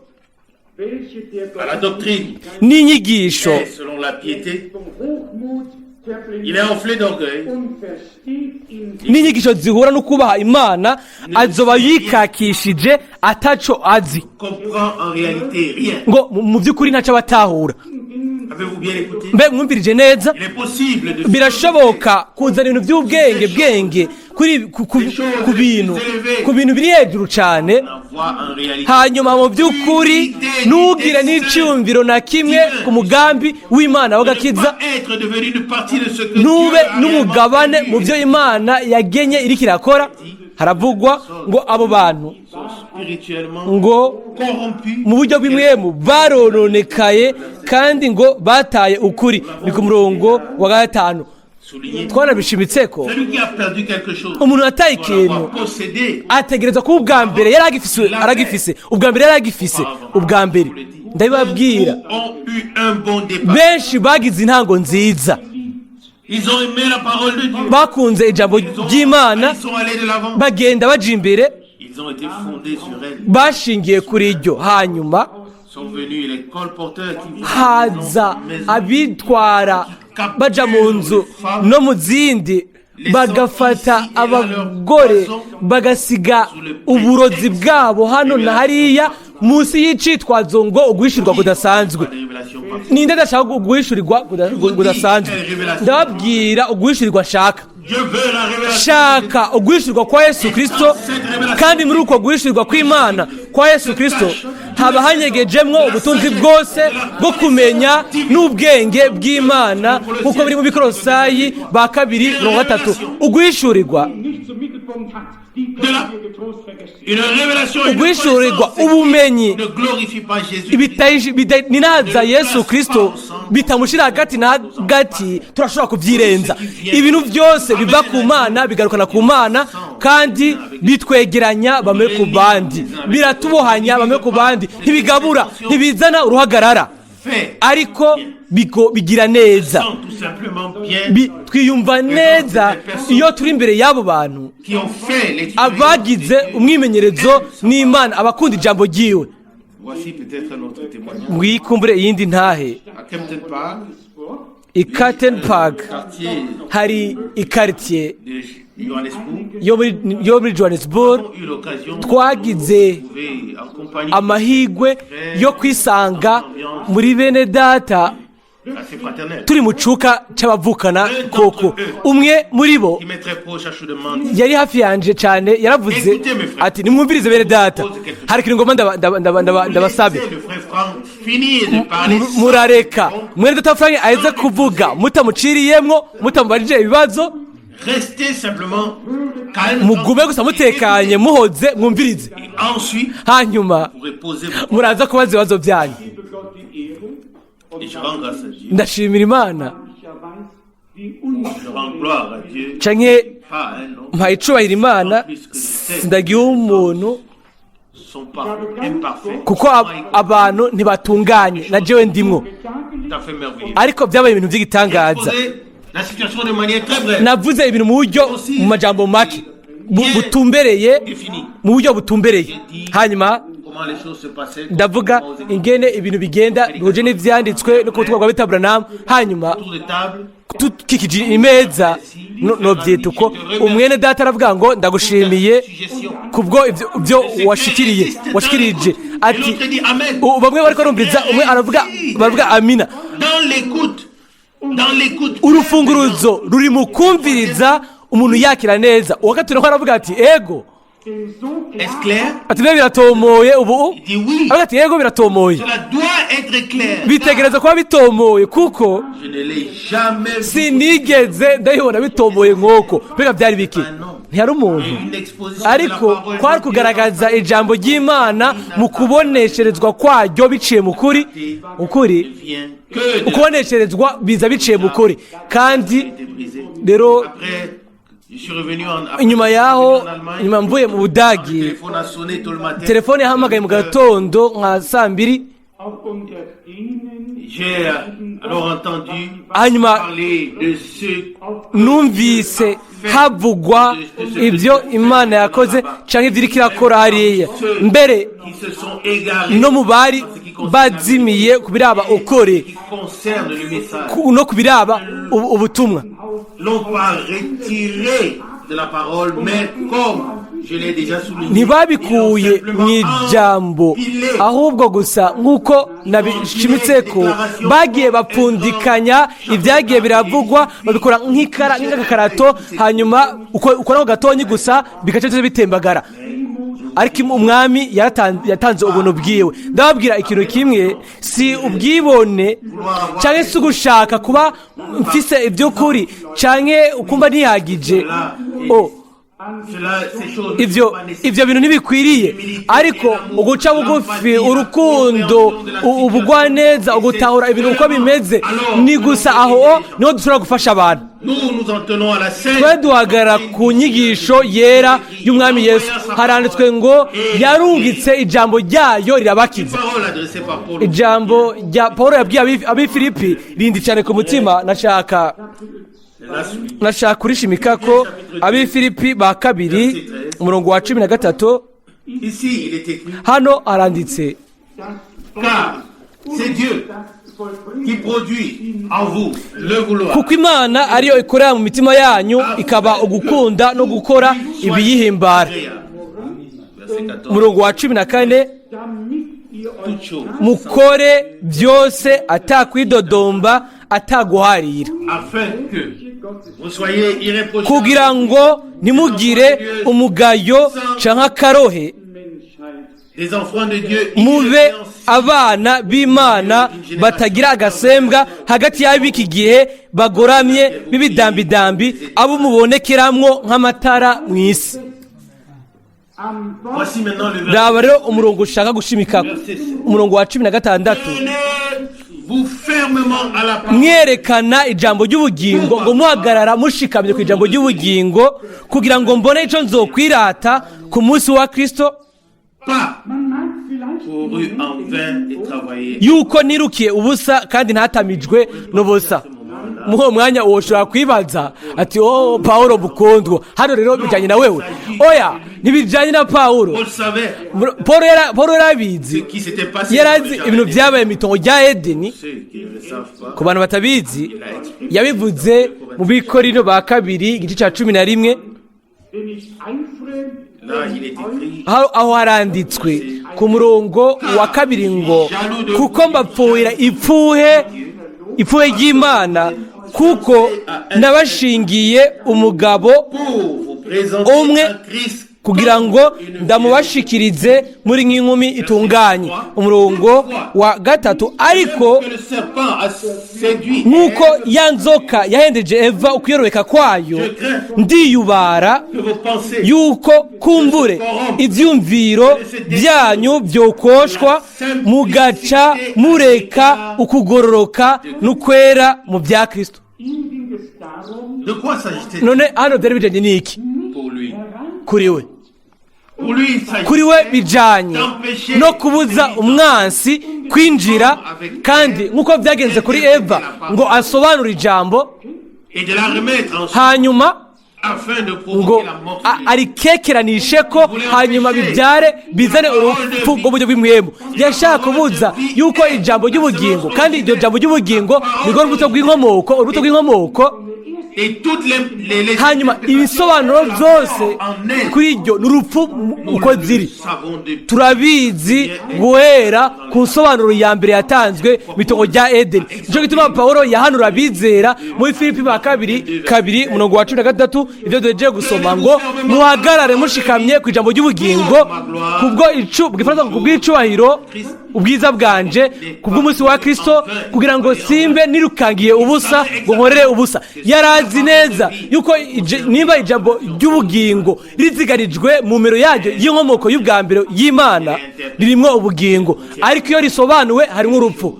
welche der À la doctrine. n'inyigisho Et selon la piété, vom Hochmut verblendet il est enflé d'orgueil. Und versteht in n'inyigisho zihura no kubaha Imana, azoba yikakishije ataco azi, Comprend en réalité rien. ngo mu by'ukuri ntacyo abatahura. Avez-vous bien écouté? Mbe mwumvirije neza? Il est possible de Birashoboka kuzana ibintu by'ubwenge bwenge kuri ku bintu biri hejuru cyane, n'avoir en réalité hanyuma mu by'ukuri ntugire n'icyumviro na kimwe ku mugambi w'Imana w'agakiza, ne pas être devenu une partie de ce que ntube Dieu a n'umugabane réellement mu byo Imana yagenye iriko irakora. Haravugwa ngo abo bantu sont spirituellement ngo corrompus. mu buryo bw'impwemu barononekaye, kandi ngo bataye ukuri. Ni ku murongo wa 5. Souligné. Twanabishimitse ko Celui qui a perdu quelque chose umuntu yataye doit ikintu l'avoir possédé. ategereza kuba ubwa mbere yari agifise, aragifise ubwa mbere, yari agifise ubwa mbere. Ndabibabwira, Beaucoup ont eu un bon départ. benshi bagize intango nziza. Ils ont aimé la parole de Dieu. Bakunze ijambo ry'Imana, Ils sont allés de l'avant. bagenda baja imbere. Ils ont été fondés sur elle. Bashingiye kuri iryo. Hanyuma Sont venus les colporteurs qui vont haza abitwara baja mu nzu no mu zindi, bagafata abagore, bagasiga uburozi bwabo hano na hariya munsi y'icitwazo ngo uguhishurirwa kudasanzwe. Des révélations parfaites. Ninde adashaka uguhishurirwa kudasanzwe? Ndababwira uguhishurirwa nshaka. Dieu veut la révélation. Shaka uguhishurirwa kwa Yesu Kirisito, kandi muri uko guhishurirwa kw'Imana kwa Yesu Kirisito haba hanyegejemwo ubutunzi bwose bwo kumenya n'ubwenge bw'Imana, nk'uko biri mu Bikorosayi ba 2:30. Uguhishurirwa, nicht zum Mittelpunkt hat, die können wir getrost vergessen. Une révélation et une uguhishurirwa, connaissance ubumenyi qui ne glorifie pas Jésus. ninaza Yesu Kirisito bitamushyira hagati na hagati, turashobora kubyirenza. Ibintu byose biva ku Mana bigarukana ku Mana, kandi bitwegeranya bamwe ku bandi, biratubohanya bamwe ku bandi. Ntibigabura, ntibizana uruhagarara, Fait ariko bigira neza. sont tout simplement bien Twiyumva neza iyo turi imbere y'abo bantu qui ont fait l'expérience. abagize umwimenyerezo n'Imana, abakunda ijambo ryiwe. Voici peut-être notre témoignage. Mwikumbure iyindi ntahe. À Kempton Park, I Kempton Park, quartier hari ikaritiye de Johannesburg, yo muri Johannesburg, ont eu l'occasion twagize de trouver en compagnie amahigwe yo kwisanga muri bene data, assez fraternelle. turi mu cuka c'abavukana koko. Umwe muri bo Qui m'est très proche a chaudement dit yari hafi yanje cyane, yaravuze ati: "Nimwumvirize bene data, hari ikintu ngomba ndabasabe." Laissez le frère Frank finir de parler. Murareka mwene data Frank aheze kuvuga mutamuciriyemwo, mutamubajije ibibazo. Restez simplement calme. Mugume gusa mutekanye, muhoze, mwumvirize. Et ensuite, Hanyuma vous pourrez poser vos muraza kubaza ibibazo byanyu. Gebe Gott die Ehre und Et je rends grâce à Dieu. Ndashimira Imana, mancher weiß, wie Je rends gloire à Dieu. canke Pas un homme mpaye icubahiro Imana, sindagiye umuntu, sont pas imparfaits. kuko abantu ntibatunganye, na jewe ndimwo. Tout à fait merveilleux. Ariko byabaye ibintu by'igitangaza. Exposer la situation de manière très brève. Navuze ibintu mu buryo, mu majambo make, butumbereye, Défini. mu buryo butumbereye. Hanyuma Au comment les choses se passaient. Ndavuga ingene ibintu bigenda bihuje n'ivyanditswe no kubutumwa bwa bita Branham. Hanyuma Autour de table, tukikije imeza, novyita uko, umwene data aravuga ngo: "Ndagushimiye suggestion. kubwo ibyo washikirije." Ati Et l'autre dit Amen. Bamwe bariko barumviriza, umwe aravuga, baravuga amina. Dans l'écoute, dans l'écoute. Urufunguruzo ruri mu kumviriza, umuntu yakira neza. Uwa gatatu nawe aravuga ati: "Ego." Denn so Est-ce clair? Ati: "Mbe biratomoye ubu?" Il dit oui. Aravuga ati: "Yego, biratomoye." Cela doit être clair. Bitegereza kuba bitomoye kuko Je ne l'ai jamais vu. sinigeze ndabibona bitomoye nk'uko. Mbega byari biki? Ntiyari umuntu, Une exposition de la ariko parole kwari de Dieu. kugaragaza ijambo ry'Imana mu kubonesherezwa kwaryo biciye mu kuri. Ukuri Vient que de la ukubonesherezwa biza biciye mu kuri kandi été brisée. Rero Après, je suis revenu en, après, inyuma je suis yaho, revenu en Allemagne. inyuma mvuye mu Le Budagi, téléphone a sonné tôt le matin. Telefone yahamagaye mu gatondo nka saa 2. Auch unter denen, J'ai alors entendu Hanyuma parler de ce numvise havugwa ibyo Imana yakoze cyangwa ibyo iriko irakora hariya mbere, qui se sont égarés no mu bari bazimiye ku biraba ukuri qui concerne le message. No ku biraba ubutumwa. L'ont pas retiré de la parole, mais comme je l'ai déjà souligné, Ntibabikuye mu ijambo, ahubwo gusa nk'uko nabishimitse ko bagiye bapfundikanya ibyagiye biravugwa, babikora nk'ikara, nk'agakarato, hanyuma uko ukoraho gatonyi gusa bigaca byose bitembagara. Ariko Umwami yatanze ubuntu bwiwe. Ndababwira ikintu kimwe: si ubwibone cyangwa se ugushaka kuba mfise iby'ukuri cyangwa ukumva ntihagije. Oh, Cela, ces choses ne ibyo sont pas nécessaires. Ibyo bintu ntibikwiriye, ariko uguca bugufi, urukundo, ubugwaneza, ugutahura ibintu uko bimeze, ni gusa aho niho dushobora gufasha abantu. Nous nous en tenons à la sainte Twe duhagarara ku nyigisho yera y'Umwami Yesu. Haranditswe ngo yarungitse ijambo ryayo rirabakiza. Parole adressée par Paul. Ijambo rya Paul yabwiye ab'i Filipi rindi cyane ku mutima. Nashaka La souligne. Nashaka kurishimika ko Ab'i Filipi ba kabiri, umurongo wa 13. Ici, il est écrit, Hano haranditse: car c'est Dieu qui produit en vous le vouloir Kuko Imana ariyo ikorera mu mitima yanyu, ikaba ugukunda no gukora ibiyihimbara. Verset 14. Umurongo wa 14: damit ihr euch Toute chose, mukore byose atakwidodomba, ataguharira, afin que vous soyez irréprochables, kugira ngo ntimugire umugayo canke akarohe, Menschheit des enfants de Dieu, mube irrépréhensibles, abana b'Imana batagira agasembwa hagati y'ab'iki gihe bagoramye b'ibidambidambi, abo mubonekeramwo nk'amatara mu isi. Am Wort Voici maintenant le verset. Raba rero umurongo ushaka gushimikako, umurongo wa 16: Tenez-vous fermement à la parole. Mwerekana ijambo ry'ubugingo, ngo muhagarara mushikamye ku ijambo ry'ubugingo, kugira ngo mbone icyo nzokwirata ku munsi wa Kristo, Pas Man mag vielleicht couru en vain et travaillé. yuko nirukiye ubusa kandi ntatamijwe n'ubusa. Muri uwo mwanya uwo ushobora kwibaza ati: "Oh, Paul mukundwa, hano rero bijyanye na wewe?" Oya, ntibijyanye na Paul. Paul savait Paul yarabizi. ce qui s'était passé. Yarazi ibintu byabaye mu itongo rya Edeni. Ceux qui ne le savent pas, Ku bantu batabizi, yabivuze mu Bikorino ba kabiri, igice cya 11. Denn ich eifre là, il est écrit, Aho haranditswe ku murongo wa 2 ngo: "Kuko mbapfuhira ipfuhe, ipfuhe ry'Imana, kuko nabashingiye umugabo pour vous présenter umwe, un Christ kugira ngo ndamubashikirize muri nk'inkumi itunganye." Umurongo wa 3: "Ariko que le serpent a séduit nk'uko ya nzoka yahendeje Eva ukuyorobeka kwayo, ndiyubara que vos pensées yuko kumbure ibyumviro byanyu byokoshwa, mugaca mureka ukugororoka n'ukwera mu bya Kristo." Ihm ging es darum, De quoi s'agit-il None hano byari bijyanye n'iki pour lui? kuri we? Pour lui, il s'agit Kuri we bijyanye no kubuza umwansi kwinjira, kandi nk'uko byagenze kuri Eva ngo asobanure ijambo, et de la remettre ensuite hanyuma Afin de ngo provoquer la mort arikekeranishe ko hanyuma bibyare bizane urupfu rw'uburyo bw'impwemu. Yashaka kubuza yuko ijambo ry'ubugingo, kandi iryo jambo ry'ubugingo nirwo rubuto rw'inkomoko, urubuto rw'inkomoko. Et toutes les Hanyuma ibisobanuro byose en elle, kuri iryo ni urupfu uko nous le ziri. savons depuis. Turabizi guhera ku nsobanuro ya mbere yatanzwe mu itongo rya Edeni. Nicyo gituma Pawulo yahanura abizera muri Filipi ba kabiri kabiri umurongo wa 13, ibyo duhejeje gusoma, ngo muhagarare mushikamye ku ijambo ry'ubugingo kubwo icu bwifaransa, kubw'icubahiro ubwiza bwanje, kubw'umunsi wa Kristo, kugira ngo simbe nirukangiye ubusa ngo nkorere ubusa. Yari azi neza yuko niba ijambo ry'ubugingo rizigarijwe mu mero yaryo y'inkomoko y'ubwa mbere y'Imana, ririmo ubugingo, ariko iyo risobanuwe harimo urupfu.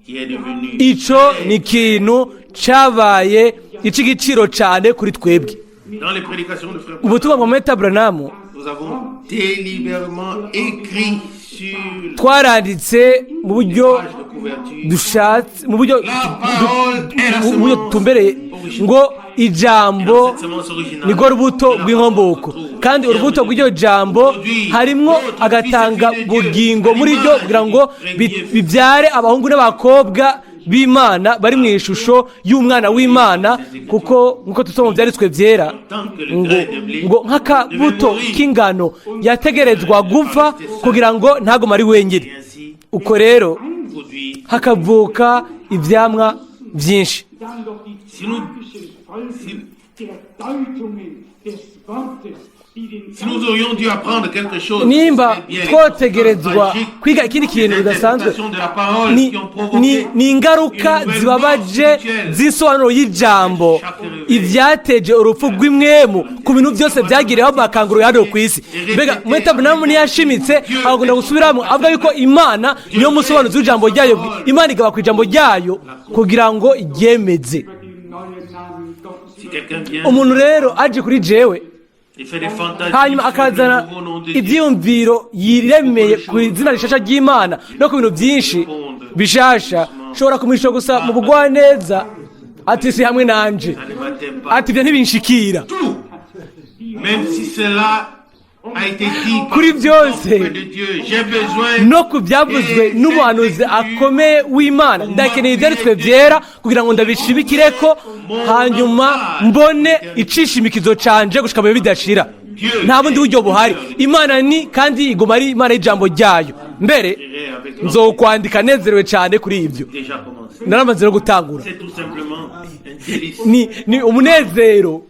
Qui est devenu Ico ni ikintu cabaye ic'igiciro cyane kuri twebwe. Dans les prédications de frère Ubutumwa bwa Meta Branham, nous avons délibérément écrit sur la twaranditse mu buryo page de couverture: dushatse, mu buryo La parole est la mu buryo semence tumbereye, ngo ijambo Cette semence originale nirwo rubuto rw'inkomoko, kandi urubuto rw'iryo jambo harimwo agatanga bugingo muri ryo, kugira ngo bibyare abahungu n'abakobwa b'Imana bari mu ishusho y'umwana w'Imana, kuko nk'uko tusoma mu byanditswe byera ngo nk'akabuto k'ingano yategerezwa gupfa kugira ngo ntagume ari wenyine, ainsi uko rero produit. hakavuka ibyamwa byinshi. Dann doch die Si nous, tragischen Folgen der Deutungen des Wortes, die den si nous aurions dû apprendre quelque chose, Nimba c'est bien les twotegerezwa tragiques kwiga ikindi kintu bidasanzwe, interprétations de la parole qui ont provoqué ni ingaruka une nouvelle zibabaje mort spirituelle. z'insobanuro y'ijambo, ibyateje urupfu rw'impwemu ku bintu byose byagiriyeho amakanguro hano ku isi. Mbega Mweta Branham ntiyashimitse agakunda gusubiramo avuga yuko Imana niyo musobanuzi w'ijambo ryayo, Imana igaba ku ijambo ryayo kugira ngo iryemeze. Über den neuen Namen Gottes. Si quelqu'un vient Umuntu rero aje kuri jewe et fait des fantasmes hanyuma sur le akazana nouveau nom de Dieu, ibyiyumviro yiremeye ku izina rishasha ry'Imana no ku bintu byinshi bishasha, nshobora kumwisha gusa mu bugwaneza ati si hamwe nanje, ça ne m'atteint pas. ati ibyo ntibinshikira. Tout, même si cela a été dit par Kuri byose, l'homme de Dieu, j'ai besoin no ku byavuzwe n'umuhanuzi akomeye w'Imana, ndakeneye ibyanditswe byera kugira ngo ndabishimikire ko, hanyuma mbone icishimikizo canje gushika mu bihe bidashira. Nta bundi buryo buhari. Imana ni kandi iguma ari Imana y'ijambo ryayo. Mbere avec nzokwandika nezerewe cyane kuri ibyo. Déjà commencé. Naramaze no gutangura. C'est tout simplement un délice. Ni umunezero.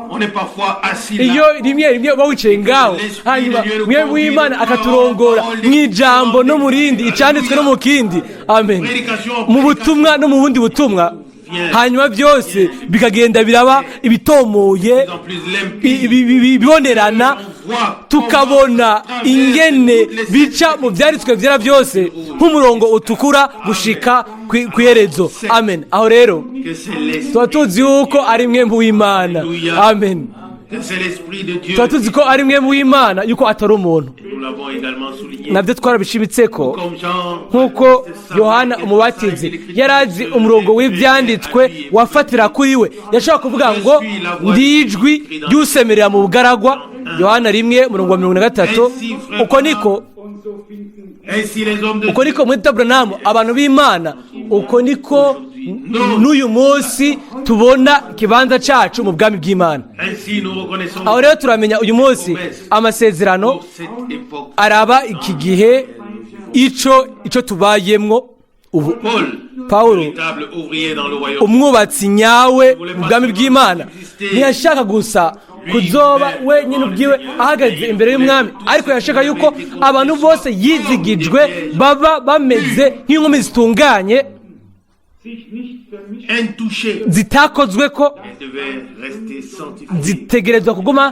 On est parfois assis là. Iyo rimwe rimwe uba wicaye ngaho, hanyuma mwe w'Imana akaturongora mu ijambo no mu rindi, icyanditswe no mu kindi, amen, mu butumwa no mu bundi butumwa, hanyuma byose bikagenda biraba ibitomoye, De plus en plus limpide. bibonerana, tukabona ingene bica mu byanditswe byera byose nk'umurongo utukura gushika ku iherezo. Amen. Aho rero Que c'est l'Esprit, tuba tuzi yuko ari mwe w'Imana. Amen. que c'est l'Esprit de Dieu. Tuba tuzi ko ari mwe w'Imana, yuko atari umuntu. Nous l'avons également souligné. Nabyo twarabishimitse ko Comme Jean, nk'uko Yohana Umubatizi yari azi umurongo w'ibyanditswe wafatira kuri we, yashobora kuvuga ngo ndi ijwi ry'usemerera mu bugaragwa, Yohana 1 umurongo wa 43. Uko niko Und so finden Ainsi les hommes de uko niko muri Branham abantu b'Imana, uko niko n'uyu munsi tubona ikibanza cyacu mu bwami bw'Imana. Ainsi nous reconnaissons Aho rero turamenya uyu munsi amasezerano pour cette époque. araba iki gihe ico tubayemwo ubu. Paul, Paulo, véritable ouvrier dans le royaume, umwubatsi nyawe mu bwami bw'Imana, ntiyashaka gusa kuzoba wenyine ubwiwe ahagaze imbere y'umwami, ariko yashaka yuko abantu bose yizigijwe baba bameze nk'inkumi zitunganye, sich nicht vermischen. Intouché, zitakozwe ko, elle devait rester sanctifiée. zitegerezwa kuguma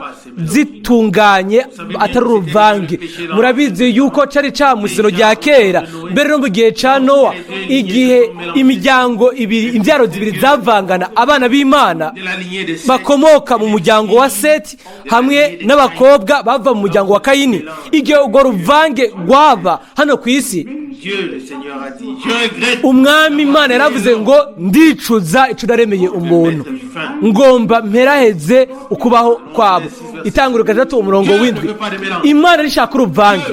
zitunganye atari uruvange. Murabizi yuko cari ca musiro rya kera, mbere no mu gihe ca Nowa, igihe imiryango ibiri, imbyaro zibiri zavangana, abana b'Imana De la lignée de Seth, bakomoka mu muryango wa Seti hamwe n'abakobwa bava mu muryango wa Kayini, igihe urwo ruvange rwaba hano ku isi, Dieu, le Seigneur a dit, je regrette Umwami Imana yaravuze ngo ndicuza ico naremeye umuntu, ngomba mperaheze ukubaho kwabo. Itanguriro 6 umurongo w'7. Imana ishaka uruvange,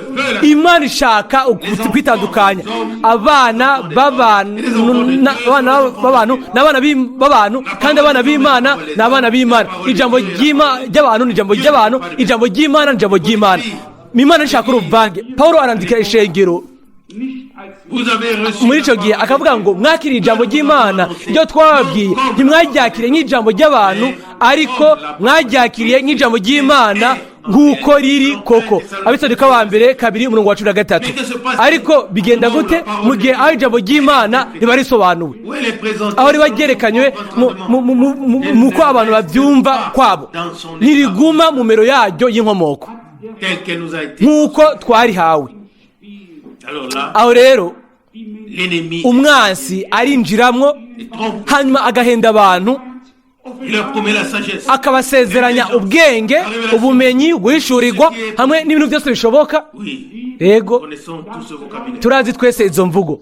Imana ishaka kwitandukanya. Abana b'abantu, abana b'abantu n'abana b'abantu, kandi abana b'Imana ni abana b'Imana. Ijambo ry'abantu ni ijambo ry'abantu, ijambo ry'Imana ni ijambo ry'Imana. Imana ishaka uruvange. Paul arandikira ishengero nicht als Vous avez reçu muri icyo gihe, akavuga ngo mwakiriye ijambo ry'Imana iryo twababwiye, ntimwaryakiriye nk'ijambo ry'abantu, ariko mwaryakiriye nk'ijambo ry'Imana nk'uko riri koko. Abesalonike ba mbere 2 umurongo wa 13. Ariko bigenda gute mu gihe aho ijambo ry'Imana riba risobanuwe, Où elle est présentée aho riba ryerekanywe mu ko abantu babyumva kwabo, ntiriguma mu mero yaryo y'inkomoko telle qu'elle nous a été. nk'uko twarihawe? Alors là, Aho rero l'ennemi umwansi arinjiramwo, les trompe. hanyuma agahenda abantu. Il leur promet la sagesse. Akabasezeranya ubwenge, ubumenyi, guhishurirwa hamwe n'ibintu byose bishoboka. Oui, Yego. connaissons tout ce vocabulaire. Turazi twese izo mvugo.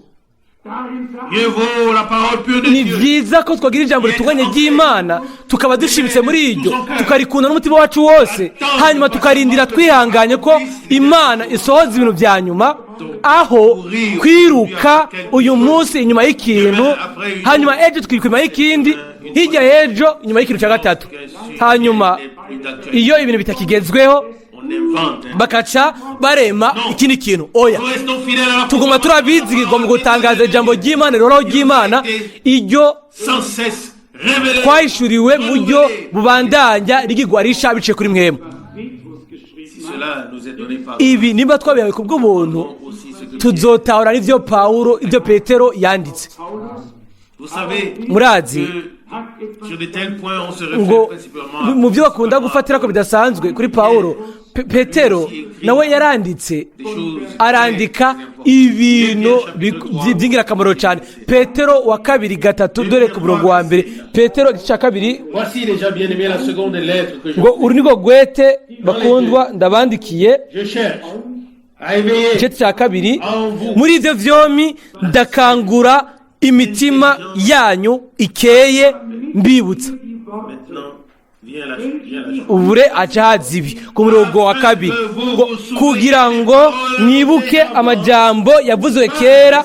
Darin sagt Mieux vaut la parole pure de Ni Dieu. byiza ko twagira ijambo ritunganye ry'Imana, tukaba dushimitse muri iryo, tukarikunda n'umutima wacu wose, hanyuma tukarindira twihanganye ko Imana isohoza ibintu bya nyuma, aho kwiruka uyu munsi inyuma y'ikintu, hanyuma ejo tukiruka inyuma y'ikindi, hirya y'ejo inyuma y'ikintu cya gatatu, hanyuma iyo ibintu bitakigezweho On invente, hein. bakaca barema ikindi kintu. Oya. Nous restons fidèles à la Tuguma turabizigirwa mu gutangaza ijambo ry'Imana rihoraho ry'Imana, iryo sans cesse révélé. twahishuriwe mu buryo bubandanya rigigwa risha biciye kuri mwemu. Petrus geschrieben Si cela nous est donné par Ibi nimba twabihawe ku bw'ubuntu, aussi ce que tuzotahura n'ibyo Pawulo, ibyo Petero yanditse. Paulus Vous savez Murazi que hat etwas sur de tels points, on se réfère ngo principalement mu byo bakunda gufatira ko bidasanzwe kuri Pawulo, Petero nawe yaranditse, des choses arandika ibintu by'ingirakamaro cyane. Petero wa kabiri 3, dore ku murongo wa mbere, Petero igice cya 2. Voici déjà, bien aimé, la seconde lettre que je, Ngo uru ni rwo rwete, bakundwa, ndabandikiye. je cherche à éveiller Igice cya 2: muri ibyo byombi ndakangura imitima yanyu ikeye, mbibutsa. Maintenant, vient la Ubure aca haza ibi ku murongo wa 2, ngo kugira ngo mwibuke amajambo yavuzwe kera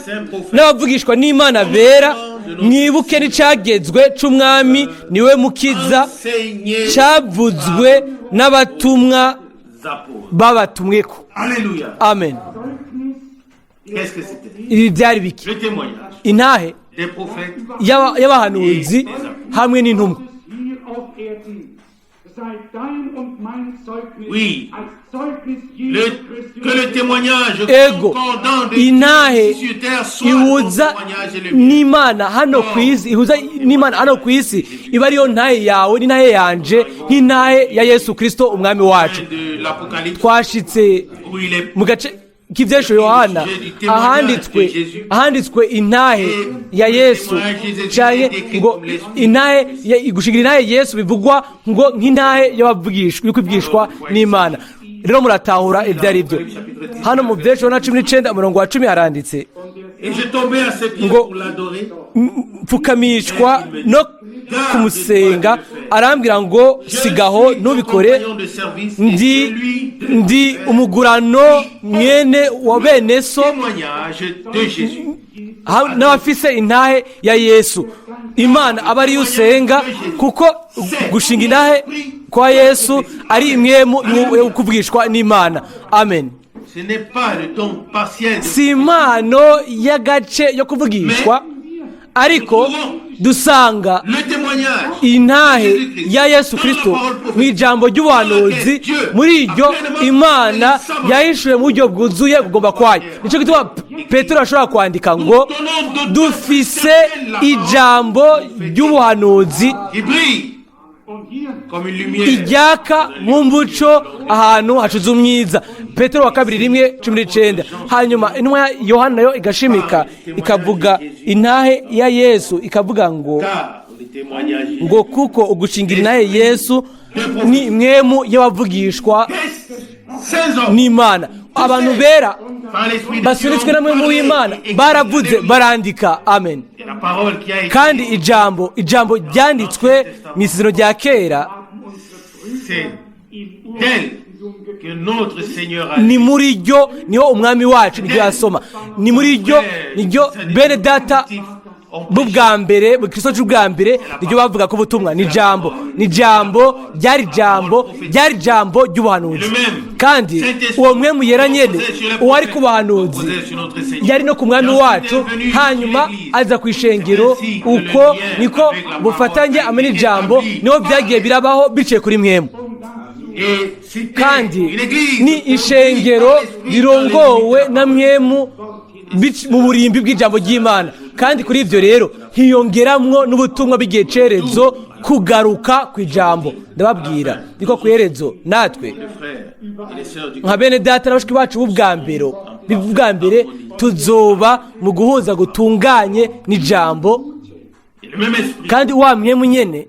n'abavugishwa n'Imana bera, mwibuke n'icyagezwe c'Umwami niwe Mukiza, Enseigné cyavuzwe n'abatumwa apôtres. babatumweko. Alléluia. Amen. Qu'est-ce que c'était? Ibi byari biki? Le témoignage Intahe des prophètes y'abahanuzi hamwe n'intumwa. Hier auf Erden sei dein und mein Zeugnis Oui. als Zeugnis Jesu Christi. Que le témoignage Ego. concordant de Dieu Intahe ici sur terre soit ton ihuza témoignage et le mien. n'Imana hano ku isi, ihuza n'Imana hano ku isi, iba ariyo ntahe yawe n'intahe yanje, nk'intahe ya Yesu Kristo Umwami wacu. De l'Apocalypse Twashitse où il est mu gace k'ibyesho Yohana, ahanditswe intahe ya Yesu, cyane ngo intahe gushingira intahe Yesu bivugwa ngo nk'intahe y'abavugishwa yo kwibwishwa n'Imana. Rero muratahura ibyo ari byo. Hano mu byesho Yohana 19 umurongo wa 10 haranditse Et je tombais à ses pieds ngo pour l'adorer. Mfukamishwa no kumusenga, arambwira ngo sigaho, ntubikore. Compagnon de service et Ndi celui de ndi umugurano mwene wa bene so témoignage de Jésus. N'abafise intahe ya Yesu. Imana aba ariyo usenga, kuko gushinga intahe kwa Yesu ari imwe mu kuvugishwa n'Imana. Amen. Ce n'est pas le don partiel de Si impano y'agace yo kuvugishwa, ariko dusanga le témoignage intahe ya Yesu Kristo mu ijambo ry'ubuhanuzi, muri iryo Imana yahishuye mu buryo bwuzuye bugomba kwayo. Nicyo gituma Petero ashobora kwandika ngo dufise ijambo ry'ubuhanuzi qui brille Und hier comme une lumière. iryaka nk'umuco ahantu hacuze umwiza. Petero wa kabiri 1:19. Hanyuma intumwa ya Yohana nayo igashimika, ikavuga intahe ya Yesu, ikavuga ngo Car le témoignage ngo kuko ugushingira intahe Yesu ni mwemu y'abavugishwa Saints hommes n'Imana. Abantu bera Par l'Esprit de Dieu, basunitswe na Mpwemu w'Imana parlé et baravuze, écrit. barandika. Amen. Et la parole qui a été, Kandi ijambo ryanditswe mu Isezerano rya Kera, c'est d'elle que notre Seigneur a ni muri ryo niho Umwami wacu niryo yasoma, ni muri ryo niryo bene data b'ubwa mbere mu Kristo cy'ubwa mbere niryo bavuga ko ubutumwa ni ijambo, ni ijambo ryari, ijambo ryari ijambo ry'ubuhanuzi. Kandi uwo Mpwemu Yera nyene uwari ku bahanuzi yari no ku Mwami wacu, hanyuma aza ku ishengero. Uko niko bufatanye hamwe n'ijambo, niho byagiye birabaho biciye kuri Mpwemu. Kandi ni ishengero rirongowe na Mpwemu mu burimbi bw'ijambo ry'Imana. Kandi kuri ibyo rero hiyongeramwo n'ubutumwa bw'igihe cerezo, kugaruka ku ijambo. Ndababwira, niko ku iherezo natwe nka bene data na bashiki bacu b'ubwa mbere tuzoba mu guhuza gutunganye n'ijambo. Le même esprit Kandi wa Mpwemu nyene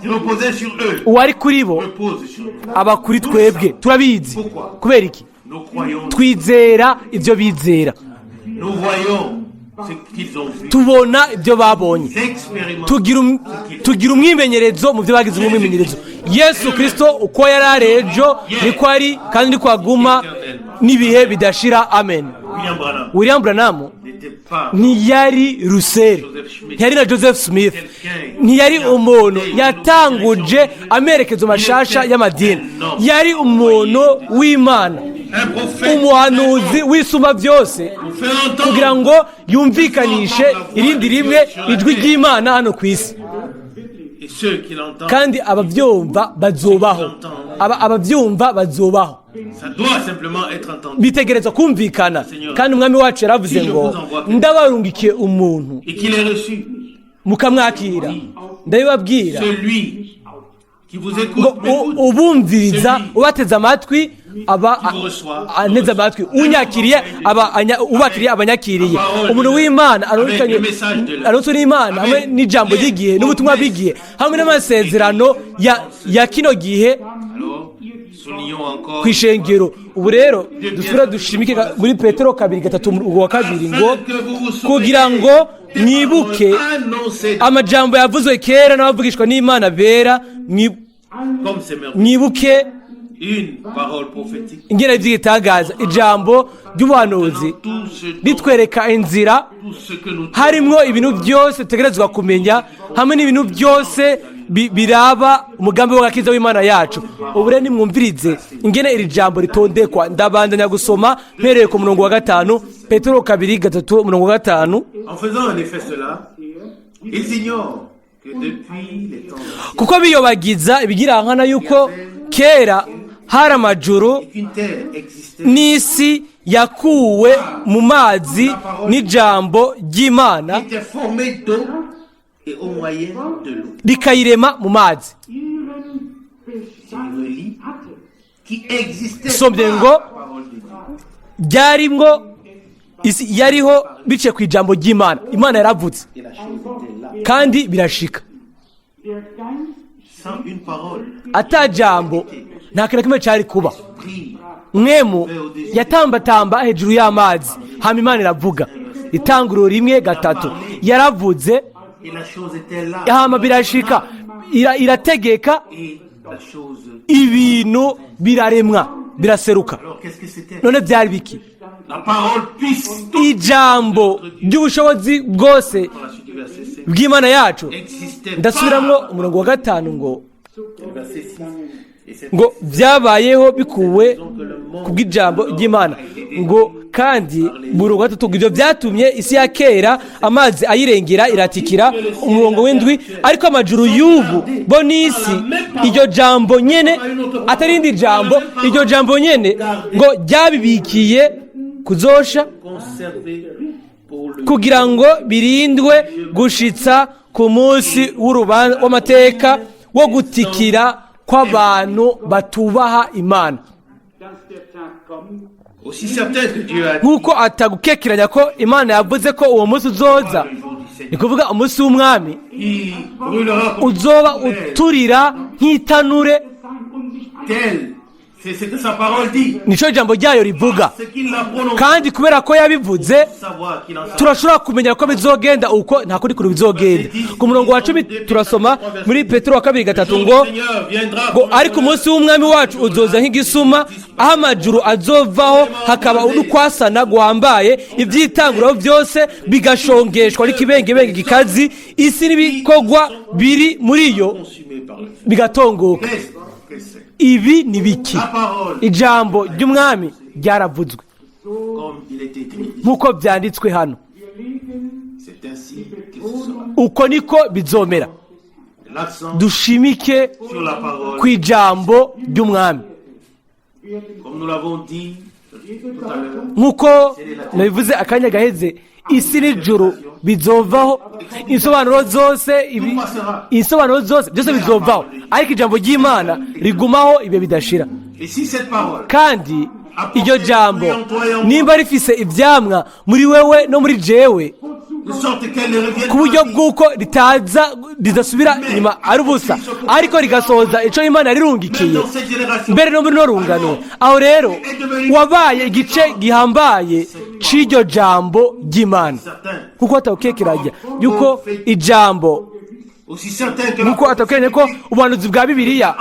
qui reposait sur eux uwari kuri bo repose sur nous. aba kuri twebwe. Turabizi. Kubera iki? Nous croyons, Twizera ibyo bizera. nous voyons ce qu'ils ont vu. Tubona ibyo babonye. Expérimentons. Tugira umwimenyerezo mu byo bagize umwimenyerezo. Yesu Kirisito uko yari ari ejo niko ari, kandi niko aguma n'ibihe bidashira. Amen. William Branham William Branham n'était pas ntiyari Russell, ntiyari na Joseph Smith, ntiyari umuntu yatanguje amerekezo mashasha y'amadini. Yari umuntu w'Imana, un prophète umuhanuzi w'Isumba Byose, pour faire entendre kugira ngo yumvikanishe irindi rimwe ijwi ry'Imana hano ku isi. Et ceux qui l'entendent, Kandi ababyumva bazobaho. Ababyumva bazobaho. ça doit simplement être entendu. Bitegerezwa kumvikana. Kandi Umwami wacu yaravuze ngo: "Ndabarungikiye umuntu, Et qu'il ait reçu mukamwakira, ndabibabwira celui qui vous ngo écoute, m'écoute. ubumviriza, ubateze amatwi, aba anteze amatwi, unyakiriye aba ubakiriye abanyakiriye." Umuntu w'Imana arontswe n'Imana hamwe n'ijambo ry'igihe n'ubutumwa bw'igihe hamwe n'amasezerano ya kino gihe Alors, soulignons encore ku ishengero. Ubu rero dusubira dushimike muri Petero kabiri gatatu wa kabiri ngo: "Kugira ngo mwibuke annoncé amajambo yavuzwe kera n'abavugishwa n'Imana bera, comme c'est merveilleux. mwibuke Une parole prophétique. ingene by'igitangaza ijambo ry'ubuhanuzi Tout ce, dont- ritwereka inzira, tout ce que nous harimwo ibintu byose dutegerezwa kumenya hamwe n'ibintu byose biraba umugambi w'agakiza w'Imana yacu." Ubu rero nimwumvirize ingene iri jambo ritondekwa. Ndabandanya gusoma mpereye ku murongo wa 5, Petero kabiri gatatu umurongo wa 5. En faisant en effet cela, ils ignorent que depuis les temps anciens, Kuko biyobagiza ibigirankana yuko kera hari amajuru qu'une terre existait n'isi yakuwe mu mazi n'ijambo ry'Imana, était formée d'eau et au moyen de l'eau. rikayirema mu mazi. Ihren Bestand Relie hatte. qui existait Somye par ngo la parole de Dieu. byarimwo isi yariho biciye ku ijambo ry'Imana. Imana yaravutse Et la chose était là. kandi birashika. Der Geist Sans une parole, Ata jambo nta kintu na kimwe cyari kuba. prie Mpwemu yatambatamba hejuru y'amazi, hama Imana iravuga. Itanguriro 1:3, yaravuze, et la chose était là. hama birashika. Irategeka, Et la chose. ibintu biraremwa, biraseruka. Alors qu'est-ce que c'était? None byari biki? La parole puissante. Ijambo ry'ubushobozi bwose Dans la suite du verset 5. bw'Imana yacu. Existait. Ndasubiramwo umurongo wa 5 ngo Le verset 6. Et c'est ngo byabayeho bikuwe ku bw'ijambo ry'Imana, ngo kandi murongo wa 3 ngo ibyo byatumye isi ya kera amazi ayirengera iratikira. Umurongo wa 7: ariko amajuru y'ubu bo n'isi, iryo jambo nyene, atari irindi jambo, iryo jambo nyene, ngo ryabibikiye kuzosha, conservé pour le kugira ngo birindwe gushitsa ku munsi w'urubanza w'amateka wo gutikira kw'abantu batubaha Imana. Dass der Tag kommt, Aussi certain que Dieu a dit Nk'uko atagukekeranya ko Imana yavuze ko uwo munsi uzoza, le jour du Seigneur ni kuvuga umunsi w'Umwami, qui brûlera comme uzoba uturira nk'itanure, sein und sich tel C'est ce que sa parole dit. Nico ijambo ryayo rivuga. Ce qu'il l'a prononcé. Kandi kubera ko yabivuze, Savoir qu'il en sera. turashobora kumenya ko bizogenda uko, nta kundi kuntu bizogenda. Ku murongo wa 10 turasoma muri Petero wa kabiri 3 ngo Le Seigneur viendra ngo ariko umunsi w'Umwami wacu uzoza nk'igisuma, aho amajuru azovaho hakaba ukwasana guhambaye, iby'itanguriro byose bigashongeshwa n'ikibengebenge gikazi, isi n'ibikorwa biri muri yo consumé par le feu. bigatongoka. Qu'est-ce que c'est? Ibi ni biki? La parole, Ijambo ry'Umwami ryaravuzwe, comme il est écrit, nk'uko byanditswe hano, c'est ainsi que ce sera. uko niko bizomera. L'accent Dushimike sur la parole, ku ijambo ry'Umwami. comme nous l'avons dit tout à l'heure, Nk'uko nabivuze akanya gaheze, isi n'ijuru bizovaho, insobanuro zose, insobanuro zose, byose bizovaho, ariko ijambo ry'Imana rigumaho ibihe bidashira. Et si cette parole Kandi iryo jambo nimba rifise ibyamwa muri wewe no muri jewe, de sorte qu'elle ne revienne ku buryo pas bw'uko ritaza ridasubira inyuma ari ubusa, ariko rigasohoza ico Imana yarirungikiye, même dans cette génération, mbere no muri no rungano, aho rero wabaye igice gihambaye c'iryo jambo ry'Imana, certain, kuko atawukekeranya yuko ijambo aussi certain que nkuko atakekeranya ko ubuhanuzi bwa Bibiliya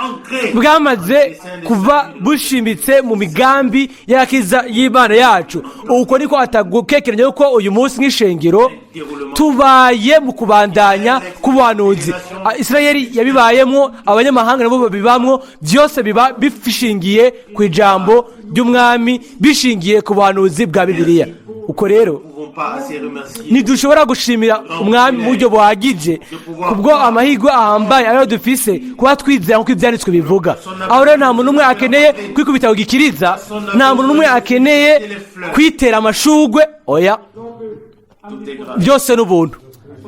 bwamaze kuva bushimitse mu migambi y'akiza y'Imana yacu, uko niko atagukekeranya yuko uyu munsi nk'ishengero tubaye mu kubandanya k'ubuhanuzi. Isirayeli yabibayemo, abanyamahanga nabo babibamwo, byose biba bishingiye ku ijambo ry'Umwami, bishingiye ku buhanuzi bwa Bibiliya. Uko rero pouvons pas assez remercier ntidushobora gushimira Umwami mu buryo buhagije kubwo amahirwe ahambaye ariyo dufise kuba twizera nk'uko Ibyanditswe bivuga. Aho rero nta muntu n'umwe akeneye kwikubita ku gikiriza, nta muntu n'umwe akeneye kwitera amashugwe, oya. Tout est grâce. Byose n'ubuntu.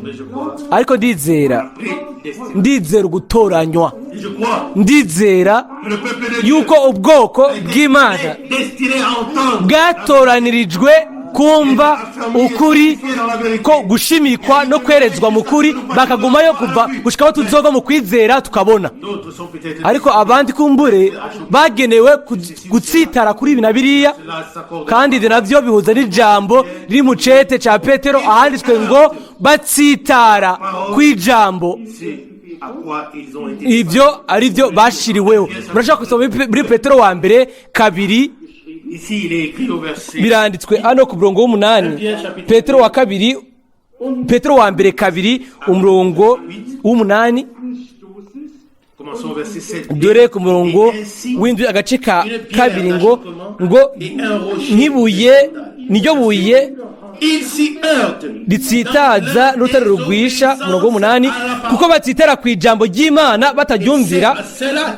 Mais je crois Ariko ndizera, prédestiné. ndizera ugutoranywa. Et je crois Ndizera que le peuple de Dieu yuko ubwoko bw'Imana est destiné à entendre bwatoranirijwe kumva ukuri, ko gushimikwa no kwerezwa mu kuri, bakagumayo kuva gushika aho tuzova mu kwizera tukabona. D'autres sont peut-être Ariko abandi kumbure bagenewe gutsitara kuri ibi na biriya, là s'accordent kandi ibyo nabyo bihuza n'ijambo riri mu cete cya Petero ahanditswe ngo batsitara ku ijambo, c'est à quoi ils ont été ibyo ari byo bashiriweho. Murashobora gusoma muri Petero wa mbere 2. Ici, il est écrit au verset Biranditswe hano ku murongo w'8, Petero wa kabiri, Petero wa mbere 2, umurongo w'8. Commençons au verset 7. Dore ku murongo w'7 agace ka kabiri ngo nk'ibuye, niryo buye Il s'y heurte ritsitaza n'urutare rugwisha. Umurongo w'8: kuko batsitara ku ijambo ry'Imana bataryumvira,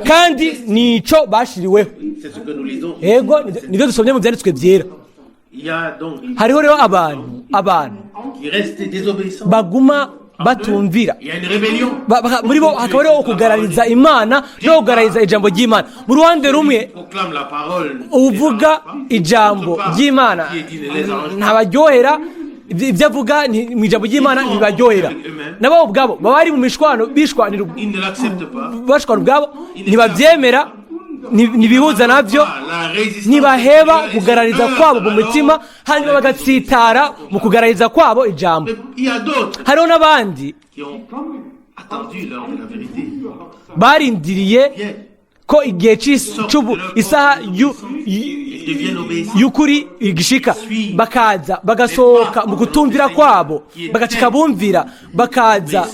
kandi nico bashiriweho. C'est ce que nous lisons. Yego, nibyo dusomye mu Byanditswe Byera. Il y a donc Hariho rero abantu qui restent désobéissants. baguma batumvira. Il y a une rébellion. Muri bo hakaba hariho ukugarariza Imana no kugarariza ijambo ry'Imana. Mu ruhande rumwe, Proclame la parole. uvuga ijambo ry'Imana ntabaryohera, ibyo avuga mu ijambo ry'Imana ntibaryohera, nabo ubwabo baba bari mu mishwano, bishwanira, Ils ne l'acceptent pas. bashwana ubwabo, ntibabyemera, ntibihuza nabyo, La résistance. ntibaheba kugarariza kwabo mu mutima, hanyuma bagatsitara mu kugarariza kwabo ijambo. Mais il y a d'autres Hariho n'abandi qui ont attendu l'heure de la vérité. barindiriye Viennent, ko igihe c'ubu isaha ils deviennent obéissants. y'ukuri igishika, bakaza bagasohoka mu kutumvira kwabo, bagacika bumvira, bakaza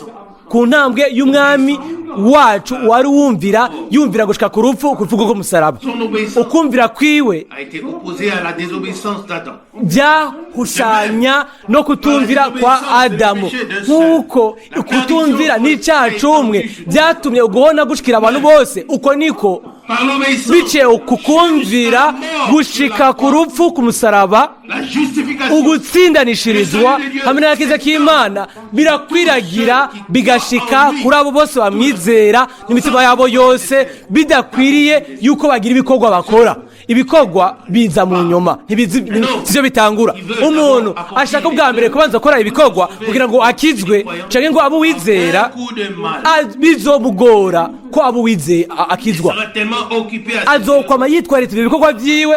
ku ntambwe y'Umwami wacu wari wumvira, yumvira gushika ku rupfu, ku rupfu rw'umusaraba. Son obéissance Ukumvira kwiwe a été opposée à la désobéissance d'Adam. byahushanya no kutumvira kwa Adamu. Nk'uko kutumvira n'icyaha c'umwe byatumye uguhona gushikira abantu bose, uko niko Par l'obéissance, biciye ku kumvira gushika ku rupfu ku musaraba, la justification ugutsindanishirizwa hamwe n'agakiza k'Imana birakwiragira bigashika kuri abo bose bamwizera n'imitima yabo yose, bidakwiriye yuko bagira ibikorwa bakora. Ibikorwa biza mu nyuma, ntibizi, sivyo bitangura. Umuntu ashaka ubwa mbere kubanza gukora ibikorwa kugira ngo akizwe canke ngo abe uwizera. Un coup de mal. Bizomugora ko aba uwizeye akizwa. Sera tellement occupé à Azokwama yitwaritse ibyo bikorwa vyiwe,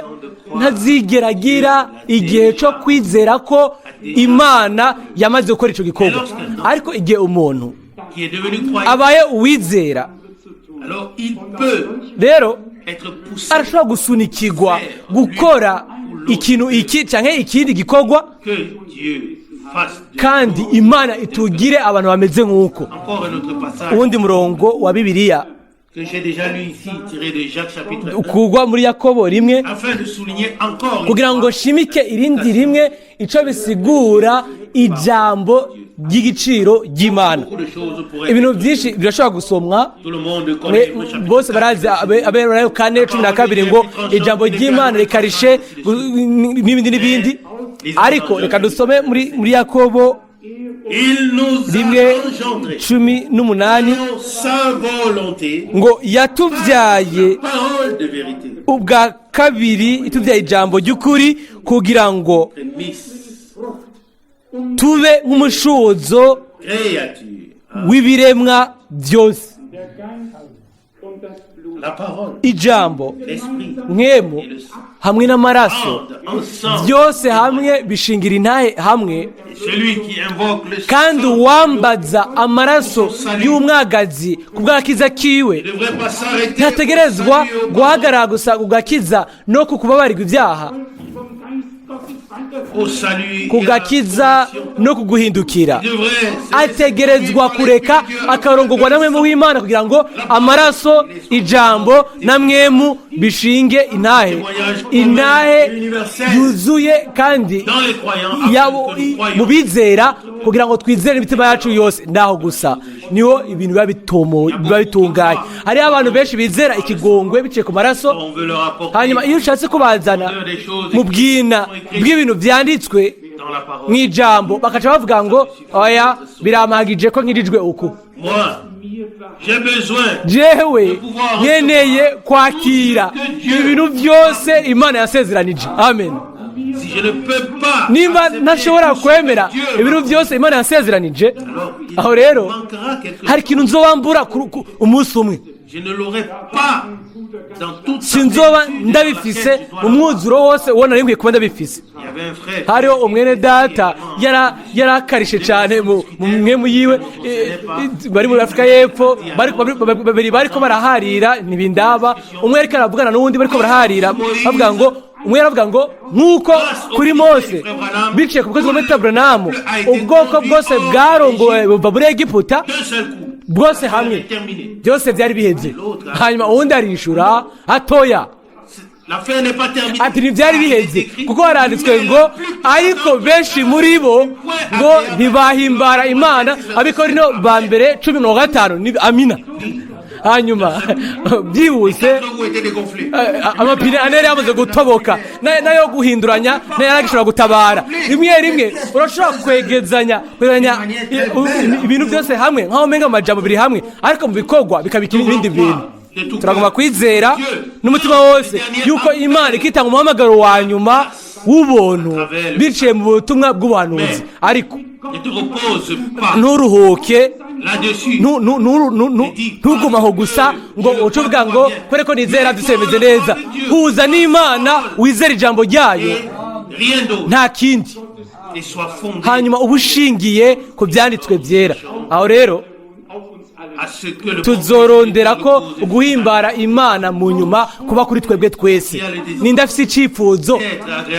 ntazigera agira igihe co kwizera ko Imana yamaze gukora ico gikorwa. Ariko igihe umuntu qui est devenu croyant, abaye uwizera, alors il peut rero être poussé arashobora gusunikirwa gukora ikintu iki canke ikindi gikorwa. que Dieu fasse de Kandi Imana itugire abantu bameze nk'uko. Encore un autre passage Uwundi murongo wa Bibiliya que j'ai déjà lu ici, tiré de Jacques chapitre 1, ukugwa muri Yakobo 1, afin de souligner encore une kugira ngo nshimike irindi rimwe ico bisigura ijambo ry'igiciro ry'Imana. Beaucoup de choses pourraient Ibintu byinshi birashobora gusomwa. Tout le monde connaît le chapitre Bose barazi Abaheburayo 4:12 ngo ijambo ry'Imana rikarishe n'ibindi n'ibindi, ariko reka dusome muri Yakobo Il nous a 1 engendrés 18 selon sa volonté, ngo yatubyaye parole de vérité, ubwa kabiri, itubyaye ijambo ry'ukuri kugira ngo prémices, tube nk'umushuzo créature. w'ibiremwa byose. Der Geist und das Blut. La parole, Ijambo, l'esprit mwemu et le sang hamwe n'amaraso, ensemble. byose hamwe bishingira intahe hamwe. Et celui qui invoque le Kandi sang uwambaza amaraso y'umwagazi ku bw'agakiza kiwe ne devrait pas s'arrêter ntategerezwa au salut, au guhagarara gusa ku gakiza no ku kubabarirwa ibyaha, Vom Geist Gottes weiter au salut ku et à la gakiza conversion. no ku guhindukira. Il devrait se Ategerezwa kureka akarongorwa na mwemu w'Imana kugira ngo amaraso, ijambo na mwemu bishinge intahe, intahe yuzuye kandi dans les croyants yabo afin que nous croyions. mu bizera, kugira ngo twizere imitima yacu yose. Ndaho gusa niho ibintu biba biba bitunganye. Hariho abantu benshi bizera ikigongwe biciye ku maraso. On veut leur apporter Hanyuma iyo ushatse kubazana mu bwina bw'ibintu byanditswe dans la parole. mu ijambo, bakaca bavuga ngo: "Oya, birampagije ko nkirijwe uku." Moi, j'ai besoin Jewe nkeneye kwakira ibintu byose Imana yasezeranije. Amen. Si je ne peux pas Nimba accepter ntashobora tout ce que kwemera Dieu ibintu byose Imana yasezeranije, alors il aho rero manquera quelque hari ikintu nzobambura umunsi umwe. Je ne l'aurai pas dans toute sa Sinzoba plénitude ndabifise dans laquelle je dois mu mwuzuro wose uwo nari nkwiye kuba ndabifise. Il y avait un frère Hariho umwene data yarakarishe cyane mu mwemu yiwe, bari muri Afurika y'Epfo, babiri bariko baraharira, ntibindaba, umwe ariko aravugana n'uwundi, bariko baraharira bavuga ngo, umwe yaravuga ngo nk'uko kuri Mose biciye ku mukozi wa Meta Branham ubwoko bwose bwarongowe buva muri Egiputa d'un seul coup. bwose hamwe, Terminé. byose byari biheze. Hanyuma uwundi arishura atoya. L'affaire n'est pas terminée. Ati ntibyari biheze, kuko haranditswe ngo ariko benshi muri bo ngo ntibahimbara Imana. Abikorino ba mbere 15. Amina. Hanyuma byihuse Les roues étaient dégonflées. Amapine ane yari yamaze gutoboka, nayo guhinduranya nayo yaragishobora gutabara. Rimwe rimwe urashobora kwegezanya ibintu byose hamwe nk'aho umenga amajambo biri hamwe, ariko mu bikorwa bikabika ibindi bintu. Turagomba kwizera n'umutima wose yuko Imana ikitanga umuhamagaro wa nyuma w'ubuntu biciye mu butumwa bw'ubuhanuzi, ariko Ne te repose pas nturuhuke là-dessus. Ntugumaho gusa ngo uce uvuga ngo kubera ko nizera byose bimeze neza. Huza n'Imana, wizere ijambo ryayo, Et rien d'autre. nta kindi. Et sois fondé Hanyuma uba ushingiye ku byanditswe byera. Aho rero à ce que le tuzorondera ko guhimbara Imana mu nyuma kuba kuri twebwe twese. Ninde afise icyifuzo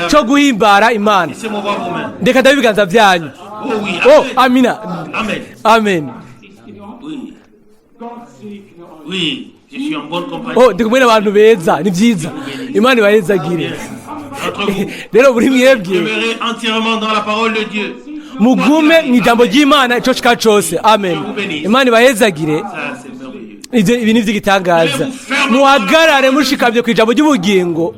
cyo guhimbara Imana? Laissez-moi voir vos mains. Ndeka ndabe ibiganza byanyu. Oh oui. Oh. Amen. Amina. Amen. Amen. Oui. Gott segne euch. Oui, je suis en bonne compagnie. Oh, ndi kumwe n'abantu beza, ni byiza, Imana ibahezagire. Entre vous, Rero buri mwebwe demeurez entièrement dans la parole de Dieu. mugume mu ijambo ry'Imana ico shika cose. Amen. Imana ibahezagire. Ça, c'est merveilleux. Ivyo ibi ni ivy'igitangaza. Muhagarare mushikamye ku ijambo ry'ubugingo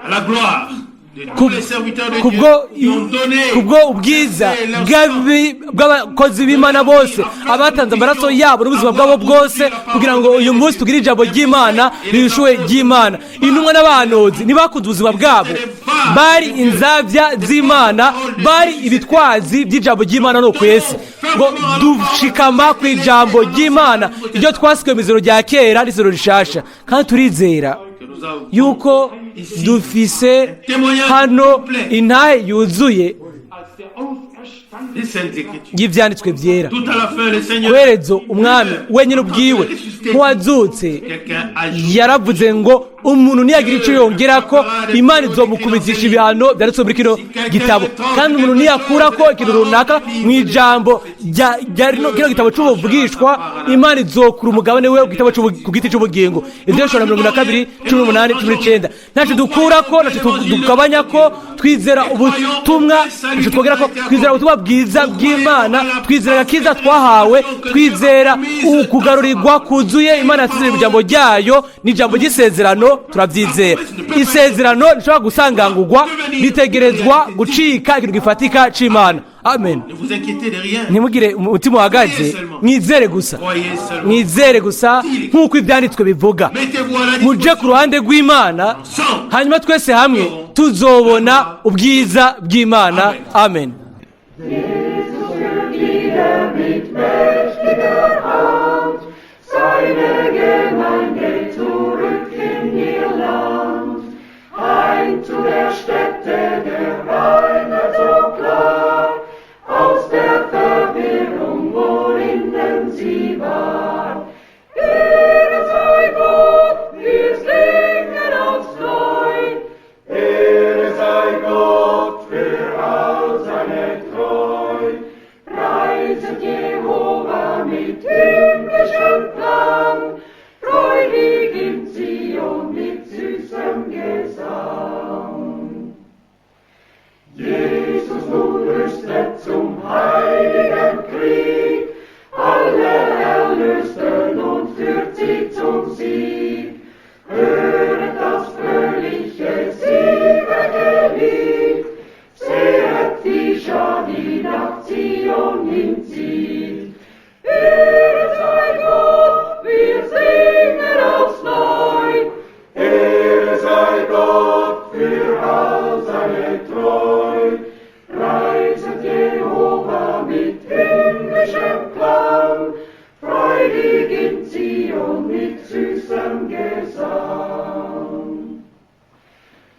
À la gloire de De tous les serviteurs de Dieu Kubwo qui ont donné kubwo ubwiza bw'abakozi b'Imana bose abatanze amaraso yabo n'ubuzima bwabo bwose kugira ngo uyu munsi tugire ijambo ry'Imana rihishuwe ry'Imana. Intumwa n'abahanuzi ntibakunze ubuzima bwabo, bari inzabya z'Imana, bari ibitwazi by'ijambo ry'Imana. No ku isi ngo dushikama ku ijambo ry'Imana, iryo twasigaye mu ijoro rya kera n'ijoro rishasha, kandi turizera que nous avons yuko dufise hano intahe yuzuye als der Auferstandene des Saintes Écritures. y'ibyanditswe byera. Tout à la fin, le Seigneur, Kwerezo umwami wenyine ubwiwe nk'uwazutse quelqu'un ajoute yaravuze ngo umuntu niyagira icyo yongera ko Imana izomukubitisha ibihano byanditswe muri kino gitabo, kandi umuntu niyakura ko ikintu runaka mu ijambo rya kino gitabo cy'ubuvugishwa, Imana izokura umugabane we ku giti cy'ubugingo. Ibyo bishobora 22:18, 19. Ntacyo dukura ko, ntacyo tugabanya ko. Twizera ubutumwa, ntacyo twongera ko. Twizera ubutumwa bwiza bw'Imana, twizera agakiza twahawe, twizera ukugarurirwa kuzuye Imana yasizeye ijambo ryayo n'ijambo ry'isezerano. Turabyizera. Isezerano rishobora gusangangurwa, ritegerezwa gucika ikintu gifatika c'Imana. Amen. Ne vous inquiétez de rien. Ntimugire umutima uhagaze, mwizere gusa. Croyez seulement. Mwizere gusa nk'uko ibyanditswe bivuga. Mettez-vous à la Muje disposition. ku ruhande rw'Imana, hanyuma twese hamwe tuzobona ubwiza bw'Imana. Amen. Jesus führt wieder mit mächtiger Hand seine Gemeinde zurück in ihr Land. Heim zu der Stätte der Reinheit so klar, aus der Verwirrung, worinnen sie war. Ehre sei Gott, wir singen aufs Neu. Ehre sei Gott für all seine Treu. Preiset Jehova mit himmlischem Klang, freudig in Zion mit süßem Gesang. Jesus nun rüstet zum heiligen Krieg alle Erlösten und führt sie zum Sieg. Höret das fröhliche Siegergelied, sehet die Schar, die nach Zion hinzieht. Ehre sei Gott, wir singen aufs Neu. Ehre sei Gott für all seine Treu. Preiset Jehova mit himmlischem Klang, freudig in Zion mit süßem Gesang.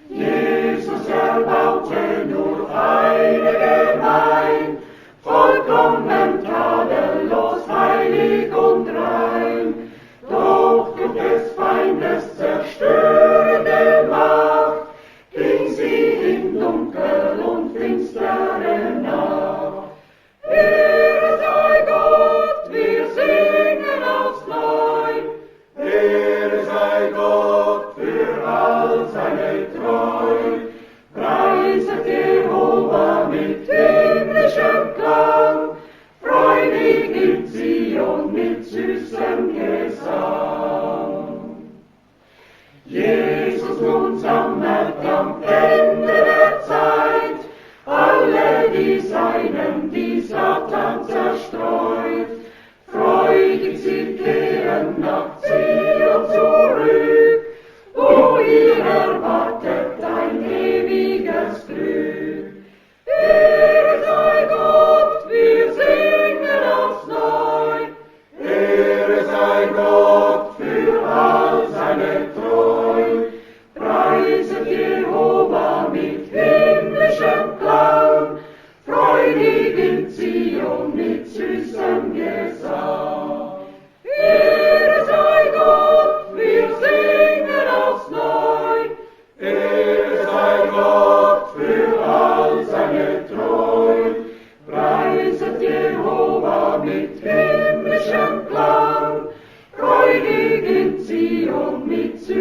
Jesus erbaute nur eine Gemein, vollkommen tadellos, heilig und rein. Doch durch des Feindes zerstörende Macht ging sie in dunkel und finstere Nacht. Ehre sei Gott, wir singen aufs Neu. Ehre sei Gott für all seine Treu. Preiset Jehova mit himmlischem Klang, freudig in Zion mit süßem Gesang. Jesus nun sammelt am Ende der Zeit alle die Seinen, die Satan zerstreut. Freudig sie kehren nach Zion zurück, wo ihr erwartet ein ewiges Glück. Ehre sei Gott, wir singen aufs Neu. Ehre sei Gott für all seine Treu. Preiset Jehova mit himmlischem Klang, freudig in Zion mit süßem Gesang. Ehre sei Gott, wir singen aufs Neu. Ehre sei Gott für all seine Treu. Preiset Jehova mit himmlischem Klang, freudig in Zion mit süßem